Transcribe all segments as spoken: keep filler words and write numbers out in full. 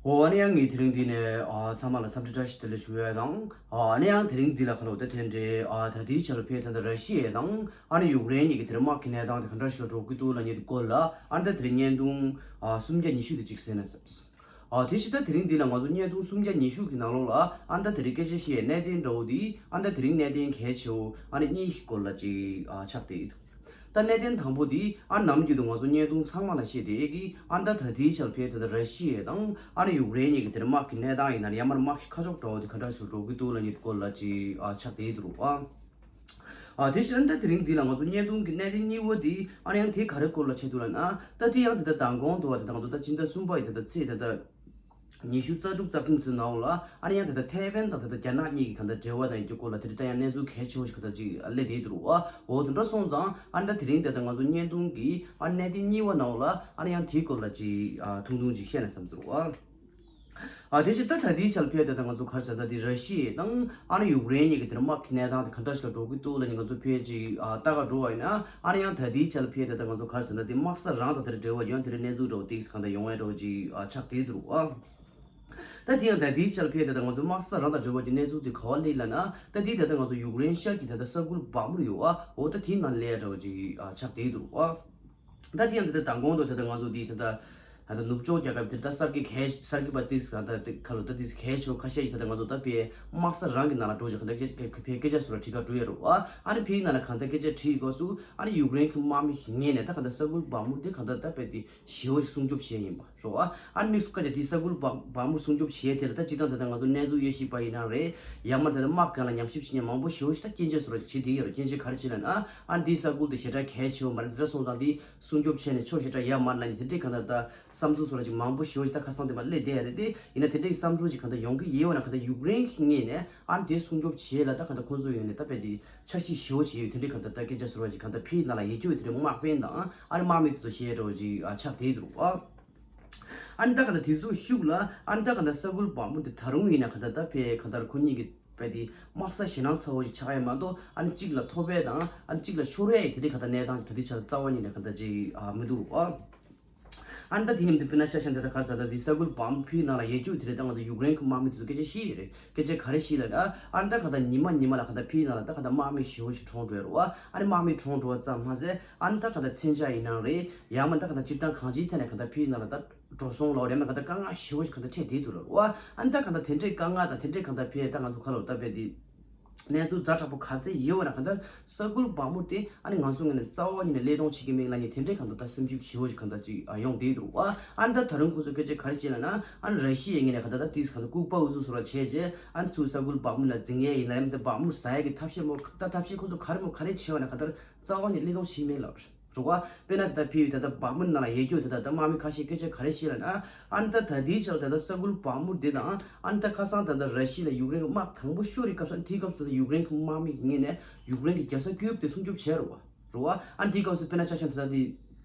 ཨོ་ཨ་ནི་ཡང་ངས་དེ་རིང་འདི་ནས་ཨ་ཚང་མ་ལ་འཚམས་འདྲི་བཀྲ་ཤིས་བདེ་ལེགས་ཞུ་ཡ་དང་། ཨ་ནི་ཡང་དེ་རིང་འདི་ལ་ཁ་ལོ་ད་དེ་འདྲའི་ཨ་ད་ལྟའི་ཆར་ཕེ་ད་ལྟ་ར་ཤི་ཡ་དང་ཨ་ནི་ཡུཀ་རེན་གཉིས་ཀྱི་དེར་དམག་གི་གནས་སྟངས་དེ་ག་འདྲ་ཞིག་ལ་འགྲོ་གི་འདུག་ལབ་མཁན་དེ་སྐོར་ལ་ཨ་ནི་ད་དེ་རིང་བརྙན་ཐུང་ཨ་སུམ་བརྒྱ་ཉི་ཤུ་དེ་གཅིག་གསན་ན་བསམས། ཨ་དེ་ཕྱི་ད་དེ་རིང་འདི་ལ་ང་ཚོ་བརྙན་ཐུང་སུམ་བརྒྱ་ཉི་ཤུ་གི་ནང་ལོགས་ལ་ཨ་ནི་ད་དེ་རིང་སྐད་ཆ་བཤད་ཡའི་གནད་དོན་འདྲ་བོ་དེ་ཨ་ནི་ད་དེ་རིང་གནད་དོན་གལ་ཆེ་བོ་ཨ་ནི་གཉིས་ཀྱི་སྐོར་ལ་ཅིག་ཨ་ཆགས་བསྡད་ཡོད་འདུག་ད་གནད་དོན་དང་པོ་འདི་ཨ་ནམ་རྒྱུན་དུ་ང་ཚོ་བརྙན་ཐུང་ཚང་མ་ལ་བཤད་བསྡད་ཀྱི་ཨ་ད་ད་ལྟའི་ཆར་ཕེ་ད་ལྟ་ར་ཤི་ཡ་དང་ཨ་ནི་ཡུཀ་རེན་གཉིས་ཀྱི་དེར་དམག་གི་གནས་སྟངས་ཡིན་ན་ཡང་མར་དམག་གི་ཁ་ཕྱོགས་འདྲ་བོ་དེ་ག་འདྲ་ཞིག་འགྲོ་གི་འདུག་ལབ་མཁན་སྐོར་ལ་ཅིག་ཨ་ཆགས་བསྡད་འདུག་ཨ། ཨ་དེ་བཞིན་ད་དེ་རིང་འདི་ལ་ང་ཚོ་བརྙན་ཐུང་གི་གནད་དོན་གཉིས་པ་འདི་ཨ་ནི་ཡང་དེ་ག་རེ་སྐོར་ལ་བྱེད་འདུག་ལབ་ན་ད་དེ་ཡང་དེ་ལྟ་མདང་དགོང་དུ་བ་དེ་ད་ང་ཚོ་ད་སྤྱི་ཟླ་གསུམ་པ་ཡི་དེ་ད་ཚེས་དེ་ད། ཉི་ཤུ་རྩ་དྲུག་རྩ་གསུམ་ཚོའི་ནང་ལ་ཨ་ནི་ཡང་དེ་ལྟ་ཐའེ་ཝན་དང་དེ་ལྟ་རྒྱ་ནག་གཉིས་ཀྱི་གང་ལྟར་འབྲེལ་བ་དང་ཡོད་རྒྱུ་སྐོར་ལ་དེ་ལྟ་ཡང་གནས་ཚུལ་གལ་ཆེ་བོ་ཞིག་གང་ལྟར་ཅིག་སླེབས་བསྡད་འདུག་ཨ། འོ་དེ་འདྲ་སོང་ཙང་ཨ་ནི་ད་དེ་རིང་དེ་ལྟ་ང་ཚོ་བརྙན་ཐུང་གི་ཨ་གནད་དོན་གཉིས་པ་ནང་ལ་ཨ་ནི་ཡང་དེའི་སྐོར་ལ་ཅིག་ཨ་ཐུང་ཐུང་ཅིག་བཤད་ན་བསམ་ཟེར་ཨ། ཨ་དེ་བཞིན་ད་ད་ལྟའི་ཆར་ཕེ་དེ་ལྟ་ང་ཚོ་ག་རེ་ཟེར་ད་དེ་ར་ཤི་ཡ་དང་ཨ་ནི་ཡུཀ་རེན་གཉིས་ཀྱི་དེར་དམག་གི་གནས་སྟངས་དེ་ག་འདྲ་ཞིག་ལ་འགྲོ་གི་འདུག་ལབ་ནི་ང་ཚོ་ཕེ་ཅིག་ཨ་ལྟ་ག་འགྲོ་བ་ཡིན་ན་ཨ་ནི་ཡང་ད་ལྟའི་ཆར་ཕེ་དེ་ལྟ་ང་ཚོ་ག་རེ་ཟེར་ད་དེ་དམག་ས་རང་དང་དེར་འབྲེལ་བ་ཡོད་དེ་རེ་གནས་ཚུལ་འདྲ་བོ་དེ་གང་ལྟར་ཡོང་ཡ་འདྲ་བོ་ཅིག་ཨ་ཆགས་བསྡད་འདུག་ཨ། ད་དེ་ཡང་ད་ལྟའི་ཆར་ཕེ་དེ་ལྟ་ང་ཚོ་དམག་ས་རང་དང་འབྲེལ་བ་གྱི་གནས་ཚུལ་དེ་ག་བ་སླེབས་ལབ་ན་ད་དེ་ད་ལྟ་ང་ཚོ་ཡུཀ་རེན་ཤར་གྱི་ད་ལྟ་ས་ཁུལ་བག་མུར་ཡོད་ཨ། འོ་ད་དེའི་ནང་སླེབས་ཡ་འདྲ་བོ་ཅིག་ཨ་ཆགས་བསྡད་འདུག་ཨ། ད་དེ་ཡང་དེ་ལྟ་མདང་དགོང་དུ་དེ་ལྟ་ང་ཚོ་འདི་དེ་ལྟ་ད་ལྟ་ནུབ་ཕྱོགས་རྒྱལ་ཁབ་དེ་ལྟ་གསར་བརྗེ་གལ་གསར་བརྗེ་པ་ཏིས་ག་ད་དེ་ཁ་ལོ་ད་ཏིས་གལ་ཆེ་བ་ཁ་ཤས་ཤིག་ད་ལྟ་ང་ཚོ་ད་ཕེ་དམག་ས་རང་གི་ནང་ལ་འགྲོ་ཅིག་ག་ད་སྐད་ཆ་ཕེ་སྐད་ཆ་ཟུར་བྲིས་ཁ་འགྲོ་ཡ་རུ་ཨ། ཨ་ནི་ཕེའི་ནང་ལ་གང་ལྟར་སྐད་ཆ་དྲིས་སྐབས་སུ་ཨ་ནི་ཡུཀ་རེན་གྱི་དམག་མི་ངོས་ནས་ད་གང་ལྟར་ས་ཁུལ་བག་མུར་དེ་གང་ལྟར་ད་ཕེ་དེ་ཞེ་བོ་ཞིག་སྲུང་སྐྱོབ་བྱས་ཡིན་པ་རོ་ཨ། ཨ་ནི་དམིགས་སུ་བཀར་ཏེ་དེ་ས་ཁུལ་བག་བག་མུར་སྲུང་སྐྱོབ་བྱས་དེ་ལ་ད་སྤྱིར་བཏང་དེ་ལྟ་ང་ཚོ་གནས་ཚུལ་དབྱེ་ཞིབ་པ་ཡིན་ན་རེད། ཡང་མ་དེ་ལྟ་དམག་སྒང་ལ་ཉམས་ཞིབ་བྱེད་མཁན་མང་པོ་ཞེ་བོ་ཞིག་ད་སྐྱོན་ཆ་བཟོ་འདྲ་ཞིག་བྱེད་བསྡད་ཡོད་རེད། སྐྱོན་ཆ་ག་རེ་བྱེད་ལབ་ན་ཨ་ནི་དེ་ས་ཁུལ་དེ་ཞེ་དྲག་གལ་ཆེ་བ་མ་རེད། དེ་འདྲ་སོང་ཙང་དེ་སྲུང་སྐྱོབ་བྱས་ནས་ཕྱོགས་ཞེ་དྲག་ཡར་མར་ལ་ནི་དེ་འདྲའི་གང་ལྟར་ད་བསམ་ཚུལ་བཟོ་འདྲ་ཞིག་མང་པོ་ཞེ་བོ་ཞིག་ད་ཁ་སང་དེ་མ་སླེབས་བསྡད་ཡ་རེད། དེ་ཡིན་ན་དེ་འདྲའི་བསམ་ཚུལ་ཞིག་གང་ལྟར་ཡོང་གི་ཡོད་ན་གང་ལྟར་ཡུཀ་རེན་གྱི་ངོས་ནས་ཨ་ནི་དེ་སྲུང་སྐྱོབ་བྱས་ལ་ད་གང་ལྟར་ཁོང་ཚོ་ཡོད་ནས་ད་དཔེ་དེ་འཆར་གཞི་ཞེ་བོ་ཞིག་ཡོད། དེ་འདྲའི་གང་ལྟར་ད་སྐད་ཆ་བཟོ་འདྲ་ཞིག་གང་ལྟར་ཕེའི་ནང་ལ་ཡོད་རྒྱུ་དེ་འདྲའི་དམག་དཔོན་དང་ཨ་ནི་དམག་མི་དེ་ཚོ་བཤད་འདྲ་བོ་ཅིག་ཨ་ཆགས་བསྡད་འདུག་ཨ། ཨ་ནི་ད་ག་ད་དེ་ཚོ་ཤུགས་ལ་ཨ་ནི་ད་ག་ད་ས་ཁུལ་བག་མུར་དེ་ད་རུང་ཡིན་ན་ག་ད་ད་ཕེ་ག་ད་ཁོ་གཉིས་ཀྱི་དཔེ་དེ་དམག་ས་ཞེད་སྣང་ཚ་བོ་ཞིག་ཆགས་ཡ་མ་གཏོགས་ཨ་ནི་གཅིག་ལ་ཐོབ་པའི་དང་ཨ་ནི་གཅིག་ལ་ཤོར་བའི་དེ་འདྲའི་ག་ད་གནས་སྟངས་ཅིག་ད་ལྟའི་ཆར་རྩ་བ་ཉིད་ནས་ག་ད་ཅིག་ཨ་མི་འདུག་ཨ། ཨ་ནི་ད་དེ་ནི་དཔེར་ན་ཆ་བཞག་ན་ད་ག་རེ་ཟེར་ད་དེ་ས་ཁུལ་བག་མུར་ཕེའི་ནང་ལ་ཡོད་རྒྱུ་དེ་རེད། ད་ང་ཚོ་ཡུཀ་རེན་གྱི་དམག་མི་དེ་ཚོ་སྐད་ཆ་བཤད་ཡོད་རེད། སྐད་ཆ་ག་རེ་བཤད་ལབ་ན་ཨ་ནི་ད་ག་ད་ཉི་མ་ཉི་མ་ལ་ག་ད་ཕེའི་ནང་ལ་ད་ག་ད་དམག་མི་ཞེ་བོ་ཞིག་གྲོངས་འགྲོ་ཡ་རེད་བ། ཨ་ནི་དམག་མི་གྲོངས་འགྲོ་བ་ཙམ་མ་ཟད་ཨ་ནི་ད་ག་ད་མཚོན་ཆ་ཡིན་ནའང་རེད། ཡང་མིན་ད་ག་ད་སྤྱིར་བཏང་གང་ཅིའི་ཐད་ནས་ག་ད་ཕེའི་ནང་ལ་ད་འགྲོ་སོང་ལོག་རེད་མ་ག་ད་དཀའ་ངལ་ཞེ་བོ་ཞིག་ག་ད་འཕྲད་བསྡད་འདུག་ལ་རེད་བ། ཨ་ནི་ད་ག་ད་དེ་འདྲའི་དཀའ་ངལ་དང་དེ་འདྲའི་ག་ད་ཕེ་ད་ང་ཚོ་ཁ་ལོ་ད་ཕེ་དེ། གནས་ཚུལ་ཛ་དྲག་པོ་ག་ཚད་ཡོད་པ་ན་གང་ལྟར་ས་ཁུལ་བག་མུར་དེ་ཨ་ནི་ང་ཚོ་ངོས་ནས་རྩ་བ་ཉིད་ནས་བློས་གཏོང་བྱེད་ཀྱི་མེད་ལབ་མཁན་དེ་འདྲའི་གང་ལྟར་ད་སེམས་ཤུགས་ཞེ་བོ་ཞིག་གང་ལྟར་ཅིག་ཡོང་བསྡད་འདུག་བ། ཨ་ནི་ད་ད་རུང་ཁོ་ཚོས་སྐད་ཆ་ག་རེ་བཤད་ལབ་ན་ཨ་ནི་ར་ཤི་ཡའི་ངོས་ནས་གང་ལྟར་ད་དེས་གང་ལྟར་ལྐུགས་པ་འུ་ཚུགས་བཟོ་འདྲ་བྱས་རྗེས་ཨ་ནི་ཚུར་ས་ཁུལ་བག་མུར་ལ་འཛིང་ཡས་ཡིན་ལ་ཡང་མིན་ད་བག་མུར་ཟ་ཡས་ཀྱི་ཐབས་ཤེས་མོ་ད་ཐབས་ཤེས་ཁོ་ཚོ་ག་རེ་མོ་ག་རེ་བྱས་པ་ན་གང་ལྟར་རྩ་བ་ཉིད་བློས་གཏོང་བྱེད་ཀྱི་མེད་ལབ་རེད་བ། དཔེར་ན་ད་ལྟ་ཕེ་བའི་ད་ལྟ་བག་མུར་ནང་ལ་ཡོད་རྒྱུ་ད་ལྟ་ད་དམག་མི་ཁ་ཤས་སྐད་ཆ་ག་རེ་བཤད་ལབ་ན། ཨ་ནི་ད་ད་ལྟའི་ཆར་ད་ལྟ་ས་ཁུལ་བག་མུར་དེ་དང་ཨ་ནི་ད་ཁ་སང་ད་ལྟ་ར་ཤི་ཡ་ལ་ཡུཀ་རེན་གྱི་དམག་དང་པོ་ཤོར་བའི་སྐབས་སུ་ཨ་ནི་དེའི་སྐབས་སུ་ད་ལྟ་ཡུཀ་རེན་གྱི་དམག་མི་གི་ངོས་ནས་ཡུཀ་རེན་གྱི་རྒྱལ་ས་ཀིའུབ་དེ་སྲུང་སྐྱོབ་བྱས་རེད་བ། རེད་བ། ཨ་ནི་དེའི་སྐབས་སུ་དཔེར་ན་ཆ་བཞག་ན་ད་ལྟ་དེ་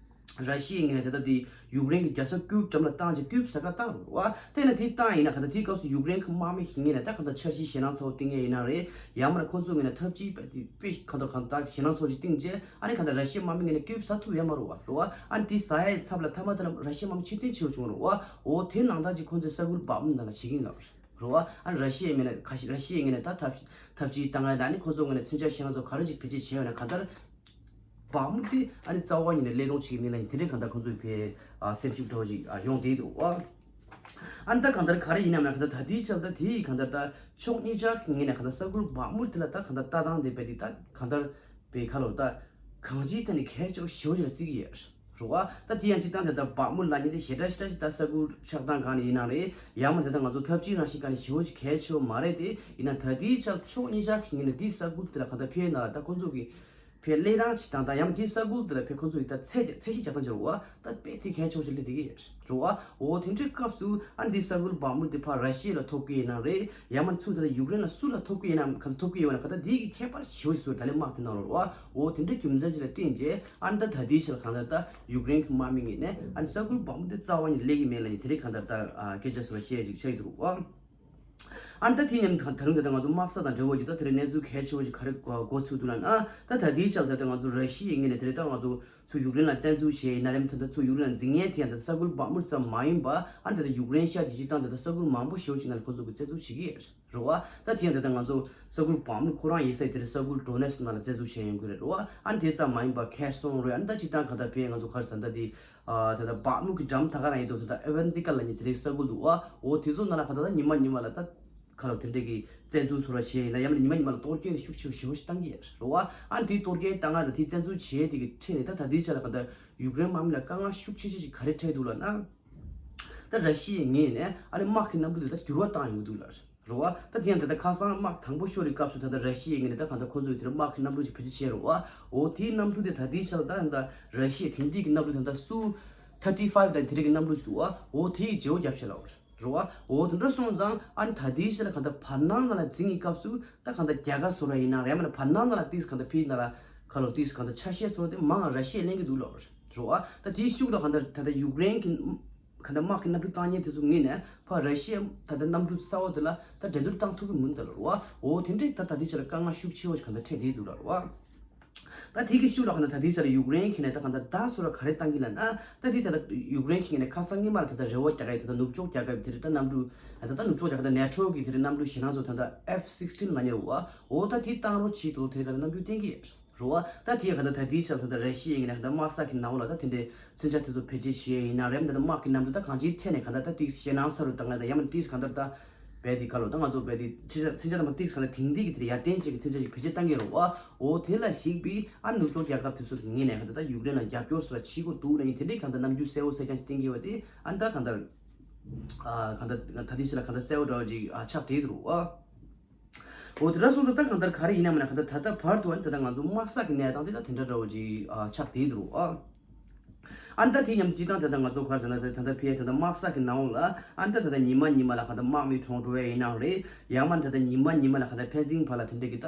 ར་ཤི་ཡའི་ངོས་ནས་ད་ལྟ་དེ་ཡུཀ་རེན་གྱི་རྒྱལ་ས་ཀིའུབ་འགྲམ་ལ་བཏང་རྗེས་ཀིའུབ་ཟ་ཁ་བཏང་རེད་བ། དེ་ན་དེ་བཏང་ཡིན་ན་ག་ད་དེའི་སྐབས་སུ་ཡུཀ་རེན་གྱི་དམག་མི་གི་ངོས་ནས་ད་ག་ད་འཆར་གཞི་ཞེད་སྣང་ཚ་བོ་བཏིང་ཡས་ཡིན་ན་རེད། ཡང་མིན་ན་ཁོ་ཚོའི་ངོས་ནས་ཐབས་ཇུས་དཔེ་དེ་དཔེ་ག་ད་ག་ད་ཞེད་སྣང་ཚ་བོ་ཞིག་བཏིང་རྗེས་ཨ་ནི་ག་ད་ར་ཤི་ཡའི་དམག་མི་ངོས་ནས་ཀིའུབ་ཟ་ཐུབ་ཡོད་མ་རེད་བ། རེད་བ། ཨ་ནི་དེ་ཟ་ཡའི་ཚབ་ལ་མཐའ་མ་དེ་ལ་ར་ཤི་ཡའི་དམག་མི་ཕྱིར་འཐེན་བྱེད་དགོས་བྱུང་རེད་བ། འོ་དེ་ནང་ལྟར་ཅིག་ཁོང་ཚོས་ས་ཁུལ་བག་མུ་ནང་ལ་བྱེད་ཀྱིན་ལབ་རེད་བ། ཨ་ནི་ར་ཤི་ཡའི་ངོས་ནས་ཁ་ཤས་ར་ཤི་ཡའི་ངོས་ནས་ད་ཐབས་ཐབས་ཇུས་བཏང་ཡ་ད་ཨ་ནི་ཁོ་ཚོ་ངོས་ནས་མཚོན་ཆ་ཞེད་སྣང་ཚོ་ག་རེ་ཅིག་བེད་སྤྱོད་བྱས་ཡོད་ན་གང་ལྟར་བག་མུ་དེ་ཨ་ནི་རྩ་བ་ཉིད་ནས་བློས་གཏོང་བྱེད་ཀྱི་མིན་ལབ་ཡིན། དེ་འདྲའི་གང་ལྟར་ཁོང་ཚོའི་ཕའི་ཨ་སེམས་ཤུགས་འདྲ་བོ་ཅིག་ཨ་ཡོང་བསྡད་འདུག་བ། ཨ་ནི་ད་གང་ལྟར་ག་རེ་ཡིན་ནམ་ན་གང་ལྟར་ད་ལྟའི་ཆར་ད་དེ་ཡི་གང་ལྟར་ད་ཕྱོགས་གཉིས་ཆ་གི་ངོས་ནས་གང་ལྟར་ས་ཁུལ་བག་མུ་དེ་ལ་ད་གང་ལྟར་ལྟ་སྟངས་དེ་བས་དེ་ད་གང་ལྟར་བའི་ཁ་ལོ་ད་གང་ཅིའི་ཐད་ནས་གལ་ཆེ་བ་ཞེ་བོ་ཅིག་ལ་བརྩི་གི་ཡོད་རེད་བ། ད་དེ་ཡང་སྤྱིར་བཏང་དེ་ལྟར་བག་མུ་ལབ་མཁན་དེ་ཞེ་དྲག་ཞེ་དྲག་ཅིག་ད་ས་ཁུལ་ཆགས་སྟངས་སྒང་ནས་ཡིན་ན་རེད། ཡང་མིན་དེ་ལྟར་ང་ཚོ་ཐབས་ཇུས་རང་བཞིན་སྒང་ནས་ཞེ་བོ་ཅིག་གལ་ཆེ་བ་མ་རེད་དེ། ཡིན་ན་ད་ལྟའི་ཆར་ཕྱོགས་གཉིས་ཆ་གི་ངོས་ནས་འདི་ས་ཁུལ་དེ་ལ་གང་ལྟར་ཕེ་ནང་ལ་ད་ཁོང་ཚོ་གི་ཕེ་ལས་སྟངས་ཅིག་དང་ད་ཡང་འདི་ས་ཁུལ་དེ་ལ་ཕེ་ཁོང་ཚོ་གི་ད་ཚད་ཚད་གཞི་རྒྱག་སྟངས་ཅིག་རེད་བ། ད་དཔེ་དེ་གལ་ཆེ་བ་ཞིག་སླེབས་བསྡད་ཀྱི་ཡོད་རེད་བ། འོ་དེ་འདྲའི་སྐབས་སུ་ཨ་འདི་ས་ཁུལ་བག་མུ་དེ་ཕར་ར་ཤི་ཡ་ལ་ཐོབ་ཀྱི་ཡིན་ན་རེད། ཡང་མིན་ཚུར་ད་ལྟ་ཡུཀ་རེན་ལ་སུ་ལ་ཐོབ་ཀྱི་ཡིན་ན་གང་ཐོབ་ཀྱི་ཡོད་ན་གང་ལྟར་འདི་གི་ཁྱད་པར་ཞེ་བོ་ཞིག་བཟོ་ད་ལས་དམག་དེ་ནང་ལ་རེད་བ། འོ་དེ་འདྲའི་རྒྱུ་མཚན་ཅིག་ལ་བརྟེན་རྗེས་ཨ་ནི་ད་ད་ལྟའི་ཆར་གང་ལྟར་ད་ཡུཀ་རེན་གྱི་དམག་མི་ངོས་ནས་ཨ་ནི་ས་ཁུལ་བག་མུ་དེ་རྩ་བ་ཉིད་ལེན་གྱི་མེད་ལབ་ནས་དེ་རིང་གང་ལྟར་ད་ཨ་སྐད་ཆ་ཟེར་བ་བཤད་ཅིག་བྱས་འདུག་ཨ། ཨ་ནི་ད་དེ་མཉམ་དུ་ད་རུང་ད་ལྟ་ང་ཚོ་དམག་ས་དང་འབྲེལ་བ་ཡོད་ད་དེ་རིང་གནས་ཚུལ་གལ་ཆེ་བོ་ཞིག་ག་རེ་འགོ་ཚུགས་འདུག་ལབ་ན། ད་ད་ལྟའི་ཆར་ད་ལྟ་ང་ཚོ་ར་ཤི་ཡའི་ངོས་ནས་དེ་རིང་ད་ང་ཚོ་ཚུར་ཡུཀ་རེན་ལ་བཙན་འཛུལ་བྱས་ཡིན་ན་རེད་མ་ད་ད་ཚུར་ཡུཀ་རེན་ལ་འཛིན་མཁན་དེ་ཡང་ད་ལྟ་ས་ཁུལ་བག་མུར་ཙམ་མ་ཡིན་པ་ཨ་ནི་ད་ལྟ་ཡུཀ་རེན་ཤར་གྱི་སྤྱིར་བཏང་ད་ལྟ་ས་ཁུལ་མང་པོ་ཞེ་བོ་ཞིག་ནང་ལ་ཁོ་ཚོ་གི་བཙན་འཛུལ་བྱེད་ཀྱི་ཡོད་རེད་བ། ད་དེ་ཡང་ད་ལྟ་ང་ཚོ་ས་ཁུལ་བག་མུར་ཁོ་རང་ཡིན་ས་དེ་རིང་ས་ཁུལ་ཌོ་ནེ་སི་ནང་ལ་བཙན་འཛུལ་བྱས་ཡོང་གི་རེད་བ། ཨ་ནི་དེ་ཙམ་མ་ཡིན་པ་ཁེར་སོང་རེད། ཨ་ནི་ད་སྤྱིར་བཏང་ག་ད་ཕེ་ང་ཚོ་ག་རེ་ཟ་ད་དེ། ཨ་ད་ལྟ་བག་མུ་གི་འགྲམ་ད་ག་རང་ཡིན་དུས་ད་ལྟ་ཨེ་ཝན་ཏི་ཀ་ལབ་མཁན་དེ་རིང་ས་ཁུལ་འདུག་བ། འོ་དེ་ཚོ་ནང་ལ་ག་ད་ལྟ་ཉི་མ་ཉི་མ་ལ་ད་ཁ་ལོ་དེ་འདྲས་ཀྱི་བཙན་འཛུལ་བཟོ་འདྲ་བྱས་ཡིན་ན་ཡང་མིན་ཉི་མ་ཉི་མ་ལ་གཏོར་སྐྱོན་ཤུགས་ཆེ་ཞེ་པོ་ཞིག་བཏང་གི་ཡོད་རེད་བ། ཨ་ནི་དེའི་གཏོར་སྐྱོན་བཏང་ང་ད་དེའི་བཙན་འཛུལ་བྱས་དེ་གི་ཁྲིད་ནས་ད་ད་ལྟའི་ཆ་ལ་ག་ད་ཡུཀ་རེན་དམག་མི་ལ་དཀའ་ངལ་ཤུགས་ཆེ་ཆེ་ཞིག་ག་རེ་འཕྲད་འདུག་ལབ་ན། ད་ར་ཤི་ཡའི་ངོས་ནས་ཨ་ནི་དམག་གི་གནམ་གྲུ་དེ་ད་འགྱུར་བ་བཏང་ཡོང་གི་འདུག་ལབ་རེད་བ། ད་དེ་ཡང་ད་ལྟ་ཁ་སང་དམག་དང་པོ་ཤོར་བའི་སྐབས་སུ་ད་ལྟ་ར་ཤི་ཡའི་ངོས་ནས་ད་གང་ལྟར་ཁོ་ཚོས་དེར་དམག་གི་གནམ་གྲུ་ཞིག་བེད་སྤྱོད་བྱས་རེད་བ། འོ་དེའི་གནམ་གྲུ་དེ་ད་ལྟའི་ཆར་ད་ད་ར་ཤི་ཡའི་དེང་དུས་ཀྱི་གནམ་གྲུ་ད་ལྟ་སུ་ཐར་ཊི་ཕའིབ་དང་དེ་རིགས་ཀྱི་གནམ་གྲུ་ཞིག་འདུག་བ། འོ་དེའི་བརྗེ་བོ་བརྒྱབ་བྱས་ལབ་རེད་བ། འོ་དེ་འདྲ་སོང་ཙང་ཨ་ནི་ད་ལྟའི་ཆར་གང་ལྟར་བར་སྣང་ནང་ལ་འཛིང་གི་སྐབས་སུ་ད་གང་ལྟར་རྒྱ་གར་བཟོ་འདྲ་ཡིན་ན་རེད་མ་ན་བར་སྣང་ནང་ལ་ཏིས་གང་ལྟར་ཕི་ནང་ལ་ཁ་ལོ་ཏིས་གང་ལྟར་ཆ་ཤས་བཟོ་འདྲ་དེ་མང་ང་ར་ཤི་ཡས་ལེན་གི་འདུག་ལབ་རེད་བ། ད་དེའི་ཤུགས་ལ་གང་ལྟར་ད་ལྟ་ཡུཀ་རེན་གྱི་གང་ལྟར་དམག་གི་གནམ་གྲུ་བཏང་མཁན་དེ་ཚོ་ངོས་ནས་ཕར་ར་ཤི་ཡའི་ད་ལྟ་གནམ་གྲུ་གསར་བ་དེ་ལ་ད་འགྲན་བསྡུར་བཏང་ཐུབ་ཀྱི་མིན་འདུག་ལབ་རེད་བ། འོ་དེ་འདྲས་ད་ད་ལྟའི་ཆ་ལ་དཀའ་ངལ་ཤུགས་ཆེ་བ་ཞིག་གང་ལྟར་འཕྲད་བསྡད་འདུག་ལབ་རེད་བ། ད་དེ་གི་ཤུགས་ལ་གང་ལྟར་ད་ལྟའི་ཆ་ལ་ཡུཀ་རེན་གྱི་ནས་ད་གང་ལྟར་ད་སོ་ར་ག་རེ་བཏང་གི་ལབ་ན། ད་དེ་ད་ལྟ་ཡུཀ་རེན་གྱི་ནས་ཁ་སང་ཉི་མ་ལ་ད་ལྟ་རེ་བ་རྒྱག་གི་ད་ལྟ་ནུབ་ཕྱོགས་རྒྱལ་ཁབ་དེ་རེད་ད་གནམ་གྲུ་ད་ལྟ་ནུབ་ཕྱོགས་རྒྱལ་ཁབ་ད་ནེ་ཊོ་གི་དེ་རེད་གནམ་གྲུ་ཞེད་སྣང་ཚོ་ད་ལྟ་ཨེཕ་སིག་སྟིན་ལབ་མཁན་རེད་བ། འོ་ད་དེ་བཏང་རོགས་བྱེད་དོ་དེ་རེད་ག་ལ་གནམ་གྲུ་བསྟན་གི་རེད་བ། ད་དེ་ག་ད་ད་དེའི་ཆ་ལ་ད་ལྟ་ར་ཤི་ཡའི་ངོས་ནས་ད་དམག་ས་གི་ནང་ལ་ད་དེ་འདྲའི་མཚོན་ཆ་དེ་ཚོ་བེད་སྤྱོད་བྱས་ཡིན་ན་རེད་མ་ད་དམག་གི་གནམ་གྲུ་ད་གང་ཅིའི་ཐད་ནས་ག་ད་ད་དེ་ཞེད་སྣང་ས་རུ་ད་ང་ད་ཡ་མ་དེ་ག་ད་ད་བས་དེ་ག་ལོ་ད་ང་ཚོ་བས་དེ་མཚོན་ཆ་མཚོན་ཆ་ད་མ་དེ་ག་ད་དེང་དེ་གི་དེ་ཡར་བརྟན་ཅིག་གི་མཚོན་ཆ་ཞིག་བེད་སྤྱོད་བཏང་གི་རེད་བ། འོ་དེ་ལ་གཞིགས་པའི་ཨ་ནུབ་ཕྱོགས་རྒྱལ་ཁབ་དེ་ཚོ་གི་ངོས་ནས་ག་ད་ད་ཡུཀ་རེན་ལ་རྒྱབ་སྐྱོར་སོགས་ལ་བྱེད་དགོས་འདུག་ལབ་ཡིན་དེ་འདྲའི་ག་ད་རྣམ་འགྱུར་གསལ་བོ་གསལ་རྐྱང་ཞིག་བསྟན་གི་ཡོད་པ་དེ་ཨ་ད་ག་ད་ག་ད་དེའི་ཆ་ལ་ག་ད་གསལ་བོ་འདྲ་བོ་ཅིག་ཨ་ཆགས་བསྡད་འདུག་བ། འོ་དེ་འདྲ་སོང་ཙང་ད་གང་ལྟར་ག་རེ་ཡིན་ན་མིན་ན་གང་ལྟར་ད་ལྟ་བར་དུ་ཨ་ནི་ད་ལྟ་ང་ཚོ་དམག་ས་གི་གནས་སྟངས་དེ་ད་དེ་འདྲ་འདྲ་བོ་ཅིག་ཨ་ཆགས་བསྡད་འདུག་ཨ། ཨ་ནི་ད་དེ་མཉམ་དུ་སྤྱིར་བཏང་ད་ལྟ་ང་ཚོ་ག་རེ་ཟེར་ན་ད་ད་ལྟ་ཕི་ཡ་ད་ལྟ་དམག་ས་གི་ནང་ལ་ཨ་ནི་ད་ད་ལྟ་ཉི་མ་ཉི་མ་ལ་གང་ལྟར་དམག་མི་གྲོངས་འགྲོ་བ་ཡིན་ནའང་རེད་ཡང་མ་ད་ལྟ་ཉི་མ་ཉི་མ་ལ་གང་ལྟར་ཕན་ཚུན་བར་ལ་དེ་འདྲ་གི་ད་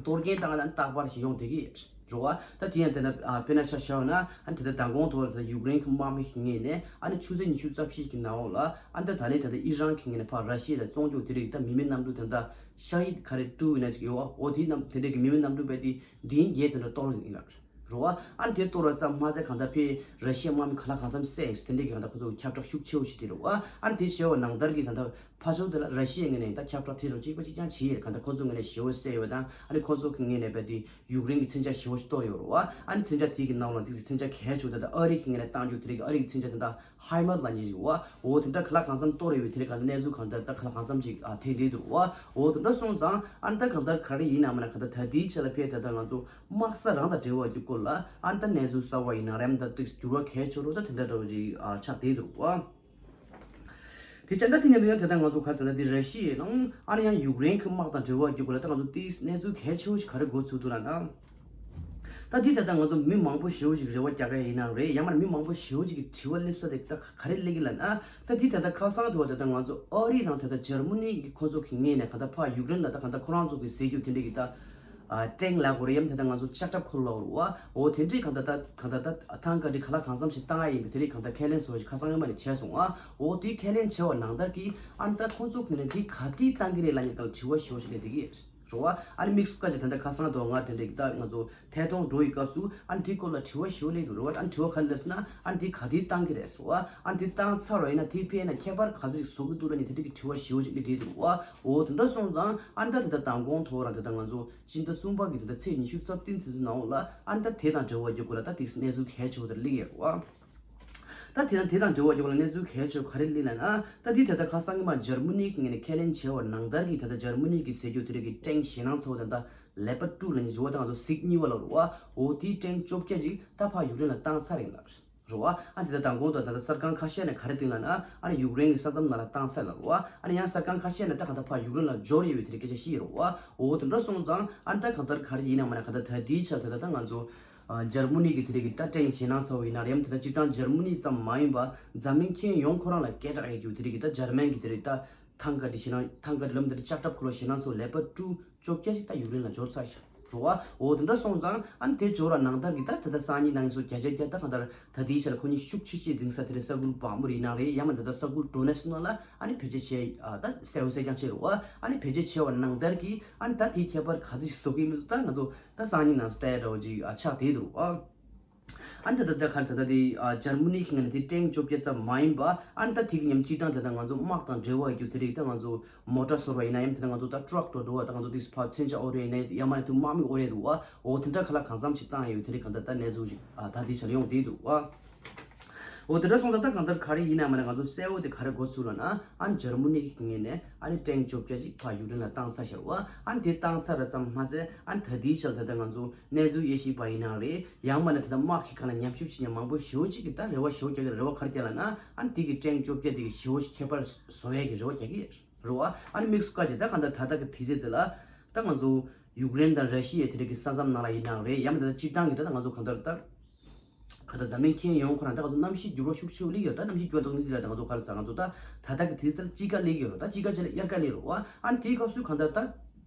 གཏོར་སྐྱོན་བཏང་ལ་རྟག་པར་ཞིག་ཡོང་བསྡད་ཀྱི་ཡོད། རེད་བ། ད་དེ་ཡང་དེ་ན་ཨ་དཔེར་ན་ཆ་བཞག་ན་ཨ་ནི་དེ་ལྟར་མདང་དགོང་ཐོག་ལ་ད་ཡུཀ་རེན་གྱི་དམག་མི་གི་ངོས་ནས་ཨ་ནི་ཆུ་ཚོད་ཉི་ཤུ་རྩ་བཞི་གི་ནང་འོག་ལ་ཨ་ནི་ད་ད་ལན་ད་ལྟ་ཨི་རན་གྱི་ངོས་ནས་ཕར་ར་ཤི་ཡ་ལ་བཙོང་རྒྱུ་དེ་རིགས་ད་མི་མེད་གནམ་གྲུ་དེ་འདྲ་ཤ་ཡིད་ག་རེ་སྤྲུལ་ཡོད་ན་ཅིག་ཡོད་བ། འོ་དེའི་གནམ་དེ་འདྲས་ཀྱི་མི་མེད་གནམ་གྲུ་བས་དེ་མདུན་བརྒྱད་དེ་འདྲ་གཏོར་ཡིན་ལ། རེད་བ། ཨ་ནི་དེ་གཏོར་བ་ཙམ་མ་ཟད་གང་ལྟར་ཕེ་ར་ཤི་ཡའི་དམག་མི་ག་ལ་གང་འཚམ་བསད་ཡིན་དེ་འདྲས་ཀྱི་གང་ལྟར་ཁོ་ཚོ་ཁྱབ་བསྒྲགས་ཤུགས་ཆེ་བོ་ཞིག་དེ་རེད་བ། ཨ་ནི་དེ་བྱས་བ་ནང་ལྟར་གྱི་གང་ལྟར་ཕར་ཕྱོགས་དེ་ལ་ར་ཤི་ཡའི་ངོས་ནས་ད་ཁྱབ་བསྒྲགས་དེ་རུ་གཅིག་པ་གཅིག་རྐྱང་བྱས་ཡོད་གང་ལྟར་ཁོ་ཚོ་ངོས་ནས་ཞེ་བོ་བསད་ཡོད་དང་ཨ་ནི་ཁོ་ཚོ་གི་ངོས་ནས་བས་དེ་ཡུཀ་རེན་གྱི་མཚོན་ཆ་ཞེ་བོ་ཞིག་གཏོར་ཡོད་རེད་བ། ཨ་ནི་མཚོན་ཆ་དེ་གི་ནང་ལ་དེ་མཚོན་ཆ་གལ་ཆེ་བོ་ད་ལྟ་ཨ་རི་གི་ངོས་ནས་བཏང་རྒྱུ་དེ་རིགས་ཨ་རི་གི་མཚོན་ཆ་དེ་འདྲ་ཧའི་མར་ལབ་མཁན་ཞིག་བ། འོ་དེ་འདྲ་ག་ལ་གང་འཚམ་གཏོར་ཡོད་པའི་དེ་རིགས་གང་གནས་ཚུལ་གང་འདྲ་ད་ག་ལ་གང་འཚམ་ཅིག་ཨ་ཐེབས་བསྡད་འདུག་བ། འོ་དེ་འདྲ་སོང་ཙང་ཨ་ནི་ད་གང་ལྟར་ག་རེ་ཡིན་ནའང་མིན་ན་གང་ལྟར་ད་ལྟའི་ཆ་ལ་ཕེ་ད་ལྟ་ང་ཚོ་དམག་ས་རང་དང་འབྲེལ་བ་གྱི་སྐོར་ལ་ཨ་ནི་ད་གནས་ཚུལ་གསར་བ་ཡིན་ན་རེམ་ད་ཏིག་འགྱུར་བ་གལ་ཆེ་རུ་ད་དེ་འདྲ་འདྲ་བོ་ཅིག་ཨ་ཆགས་བསྡད་འདུག་བ། དེ་ཆ་ད་དེ་ནས་ཡང་ད་ལྟ་ང་ཚོ་ག་རེ་ཟེར་ན་དེ་ར་ཤི་ཡའི་ནང་ཨ་ནི་ཡང་ཡུཀ་རེན་གྱི་དམག་དང་འབྲེལ་བ་གྱི་སྐོར་ལ་ད་ང་ཚོ་ཏིག་གནས་ཚུལ་གལ་ཆེ་བོ་ཞིག་ག་རེ་འགོ་ཚུགས་འདུག་ལབ་ན། ད་འདི་ད་ལྟ་ང་ཚོ་མི་མང་པོ་ཞེ་བོ་ཞིག་རེ་བ་རྒྱག་གི་ཡིན་ནའང་རེད་ཡང་མིན་ན་མི་མང་པོ་ཞེ་བོ་ཞིག་གི་དྲི་བ་སླེབས་ས་དེ་ད་ག་རེ་སླེབས་ཀྱི་ལབ་ན། ད་འདི་ད་ལྟ་ཁ་སང་དུ་བ་ད་ལྟ་ང་ཚོ་ཨ་རི་དང་ད་ལྟ་འཇར་མ་ནི་གི་ཁོ་ཚོ་གི་ངོས་ནས་ག་ད་ཕ་ཡུཀ་རེན་ལ་ད་ག་ད་ཁོ་རང་ཚོ་གི་ཟེར་རྒྱུ་དེ་འདྲ་གི་ད་ཨ་ཊེང་ལབ་དགོས་རེད་ཡང་ད་ལྟ་ང་ཚོ་ལྕགས་ཁྲབ་ཁོ་ལབ་དགོས་རེད་བ། འོ་དེ་འདྲའི་ག་ད་ད་ག་ད་ད་ཐང་ག་འདྲི་ག་ལ་གང་འཚམ་ཞིག་བཏང་ཡ་ཡིན་པའི་དེ་འདྲའི་ག་ད་ཁས་ལེན་བཟོ་བ་ཞིག་ཁ་སང་ཉི་མ་ནས་བྱས་སོང་ཨ། འོ་དེ་ཁས་ལེན་བྱས་པ་ནང་ལྟར་གི་ཨ་ད་ཁོ་ཚོ་གི་ངོས་ནས་དེ་ག་དུས་བཏང་གི་རེད་ལབ་ནས་ད་དྲི་བ་ཞེ་བོ་ཞིག་སླེབས་བསྡད་ཀྱི་རེད། རེད་བ། ཨ་ནི་དམིགས་སུ་བཀར་བྱས་ད་ལྟ་ཁ་སང་དུ་ང་དེ་འདྲའི་གི་ད་ང་ཚོ་ཐད་གཏོང་འགྲོ་ཡི་སྐབས་སུ་ཨ་ནི་དེའི་སྐོར་ལ་དྲི་བ་ཞེ་པོ་སླེབས་འདུག་རེད་བ། ཨ་ནི་དྲི་བ་ག་རེ་སླེབས་ཟེར་ན་ཨ་ནི་དེ་ག་དུས་བཏང་གི་རེད་ཟེར་བ། ཨ་ནི་དེ་བཏང་ཚར་བ་ཡིན་ན་དེའི་ཕན་ན་ཁྱད་པར་ག་ཚོད་ཅིག་བཟོ་གི་འདུག་ལབ་ནི་དེ་འདྲའི་གི་དྲི་བ་ཞེ་པོ་ཅིག་སླེབས་བསྡད་འདུག་བ། འོ་དེ་འདྲ་སོང་ཙང་ཨ་ནི་ད་དེ་ལྟ་མདང་དགོང་ཐོག་རང་དེ་ལྟ་ང་ཚོ་སྤྱི་ཟླ་གསུམ་པ་གི་དེ་ལྟ་ཚེས་ཉི་ཤུ་རྩ་བདུན་ཚེས་ཚོ་ནང་འོག་ལ་ཨ་ནི་ད་དེ་དང་འབྲེལ་བ་རྒྱུ་སྐོར་ལ་ད་དེ་གནས་ཚུལ་གལ་ཆེ་བོ་དེ་སླེབས་ཡོད་རེད་བ། ད་དེ་དང་དེ་དང་འབྲེལ་བ་ཡོད་ལ་གནས་ཚུལ་གལ་ཆེ་བ་ག་རེ་སླེབས་ན་ན། ད་འདི་ད་ལྟ་ཁ་སང་གི་མ་འཇར་མ་ནི་གི་ངོས་ནས་ཁས་ལེན་བྱས་པ་ནང་ལྟར་གྱི་ད་ལྟ་འཇར་མ་ནི་གི་ཟེར་རྒྱུ་དེ་རིགས་ཀྱི་ཊེང་ཞེད་སྣང་ཚ་བོ་དང་ད་ལེ་པར་ཊུ་ལབ་ནི་བྱུང་བ་དང་ང་ཚོ་སིག་གཉིས་པ་ལ་རུ་བ། འོ་དེའི་ཊེང་བཅོ་བརྒྱད་ཅིག་ད་ཕ་ཡུཀ་རེན་ལ་བཏང་ཚར་ཡིན་ལ་རུ་བ། ཨ་དེ་ད་དང་གོང་དུ་ད་ལྟ་གསར་ཁང་ཁ་ཤས་ནས་ག་རེ་བཏིང་ལ་ན་ཨ་ནི་ཡུཀ་རེན་གི་ས་མཚམས་ནང་ལ་བཏང་ཚར་ལ་རུ་བ། ཨ་ནི་ཡང་གསར་ཁང་ཁ་ཤས་ནས་ད་གང་ལྟར་ཕ་ཡུཀ་རེན་ལ་འབྱོར་ཡོད་པའི་དེ་རིགས་སྐད་ཆ་བཤད་ཡོད་རུ་བ། འོ་དེ་འདྲ་སོང་ཙང་ཨ་ནི་ད་གང་ལྟར་ག་རེ་ཡིན་ན་མ་ན་གང་ལྟར་ད་དེའི་ཆར་ད་ལྟ་ད་ང་ཚོ། ཨ་འཇར་མ་ནི་གི་དེ་རིགས་ཀྱི་ད་ཊེང་ཞེད་སྣང་ཚ་བོ་ཡིན་ན་རེམ་དེ་ད་སྤྱིར་བཏང་འཇར་མ་ནི་ཙམ་མ་ཡིན་པ་འཛམ་གླིང་ཁྱོན་ཡོངས་ཁོ་རང་ལ་སྐད་གྲགས་ཡོད་རྒྱུ་དེ་རིགས་ཀྱི་ད་འཇར་མན་གྱི་དེ་རིགས་ད་ཐང་ག་དེ་ཞེད་སྣང་ཐང་ག་དེ་ལམ་དེ་རིགས་ལྕགས་ཁྲབ་ཁོ་རང་ཞེད་སྣང་ཚ་བོ་ལེ་པར་ཊུ་བཅོ་བརྒྱད་ཅིག་ད་ཡུཀ་རེན་ལ་འབྱོར་ཚར་ཤག་རེད་བ། འོ་དེ་འདྲ་སོང་ཙང་ཨ་ནི་དེ་འབྱོར་བ་ནང་ལྟར་གྱི་ད་ད་ལྟ་སང་ཉིན་གནངས་ཉིན་སོགས་བརྒྱ་ཆ་བརྒྱ་ད་གང་ལྟར་ད་དེའི་ཆ་ལ་ཁོ་གཉིས་ཤུགས་ཆེ་ཆེ་འཛིང་ས་དེ་རེད། ས་ཁུལ་བག་མོ་རི་ནང་རེད། ཡང་མིན་ད་ལྟ་ས་ཁུལ་ཌོ་ནེ་སི་ནང་ལ་ཨ་ནི་བེད་སྤྱོད་བྱས་ཨ་ད་གསལ་བོ་གསལ་རྐྱང་བྱས་རེད་བ། ཨ་ནི་བེད་སྤྱོད་བྱས་པ་ནང་ལྟར་གྱི་ཨ་ནི་ད་དེའི་ཁྱད་པར་ག་ཚོད་ཞིག་བཟོ་གི་མི་འདུག་ད་ང་ཚོ་ད་སང་ཉིན་གནངས་ཉིན་ལྟ་ཡ་འདྲ་བོ་ཅིག་ཨ་ཆགས་བསྡད་འདུག་བ། ཨ་ནི་ད་ལྟ་ད་ག་རེ་ཟེར་ད་དེ་ཨ་འཇར་མ་ནི་གི་ངོས་ནས་དེ་ཀྲེང་བཅོ་བརྒྱད་ཙམ་མ་ཡིན་པ། ཨ་ནི་ད་དེ་གི་ཉམས་སྤྱི་བཏང་དེ་ད་ང་ཚོ་དམག་དང་འབྲེལ་བ་ཡོད་རྒྱུ་དེ་རིགས་ད་ང་ཚོ་མོ་ཊ་བཟོ་བ་ཡིན་ན་ཡང་དེ་ད་ང་ཚོ་ད་ཊྲག་འགྲོ་འགྲོ་བ་ད་ང་ཚོ་དེ་ཕར་མཚོན་ཆ་ཨོ་རེ་ཡིན་ན་ཡང་མ་ནི་དེ་དམག་མི་ཨོ་རེ་འདུག་བ། འོ་དེ་འདྲ་ག་ལ་གང་འཚམ་ཞིག་བཏང་ཡོད་དེ་རིགས་གང་ལྟར་ད་གནས་ཚུལ་ཞིག་ཨ་ད་དེ་ཆ་ལ་ཡོང་བསྡད་འདུག་བ། འོ་དེ་འདྲ་སོང་ཙང་ད་གང་ལྟར་ག་རེ་ཡིན་ན་མ་ནི་ང་ཚོ་གསལ་བོ་དེ་ག་རེ་གོ་ཚུལ་ལ་ན་ཨ་ནི་འཇར་མ་ནི་གི་ངོས་ནས་ཨ་ནི་ཀྲེང་བཅོ་བརྒྱད་ཅིག་ཕར་ཡུཀ་རེན་ལ་བཏང་ཚར་ཤག་བ། ཨ་ནི་དེ་བཏང་ཚར་ར་ཙམ་མ་ཟད་ཨ་ནི་ད་དེའི་ཆ་ལ་ད་ལྟ་ང་ཚོ་གནས་ཚུལ་དབྱེ་ཞིབ་པ་ཡིན་ནའང་རེད། ཡང་མིན་ན་དེ་ལྟར་དམག་གི་སྒང་ལ་ཉམས་ཞིབ་བྱེད་མཁན་མང་པོ་ཞེ་པོ་ཅིག་གིས་ད་རེ་བ་ཞེ་པོ་རྒྱག་གི་རེད། རེ་བ་ག་རེ་རྒྱག་ལབ་ན་ཨ་ནི་དེ་གི་ཀྲེང་བཅོ་བརྒྱད་དེ་གི་ཞེ་པོ་ཅིག་ཁྱད་པར་བཟོ་ཡས་ཀྱི་རེ་བ་རྒྱག་གི་རེད་བ། ཨ་ནི་དམིགས་སུ་བཀར་བྱས་ད་གང་ལྟར་ད་ལྟ་གི་དུས་ཚོད་དེ་ལ་ད་ང་ཚོ་ཡུཀ་རེན་དང་ར་ཤི་ཡའི་དེ་རིགས་ཀྱི་ས་མཚམས་ནང་ལ་ཡིན་ནའང་རེད། ཡང་མིན་ད་ལྟ་སྤྱིར་བཏང་གི་ད་ལྟ་ང་ཚོ་གང་ལྟར་ད་གང་ལྟར་འཛམ་གླིང་ཁྱོན་ཡོངས་ཁོ་རང་ད་ང་ཚོ་གནམ་གཤིས་འགྱུར་བ་ཤུགས་ཆེ་བོ་སླེབས་ཡོད། ད་གནམ་གཤིས་འགྱུར་བ་དང་ནི་དེ་ལ་ད་ང་ཚོ་ག་རེ་ཟ་ང་ཚོ་ད་ད་ལྟ་གི་དུས་ཚོད་ལ་དཔྱིད་ཀ་སླེབས་ཡོད་རེད། ད་དཔྱིད་ཀ་རྗེས་ལ་དབྱར་ཀ་སླེབས་རེད་བ། ཨ་ནི་དེའི་སྐབས་སུ་གང་ལྟར་ད་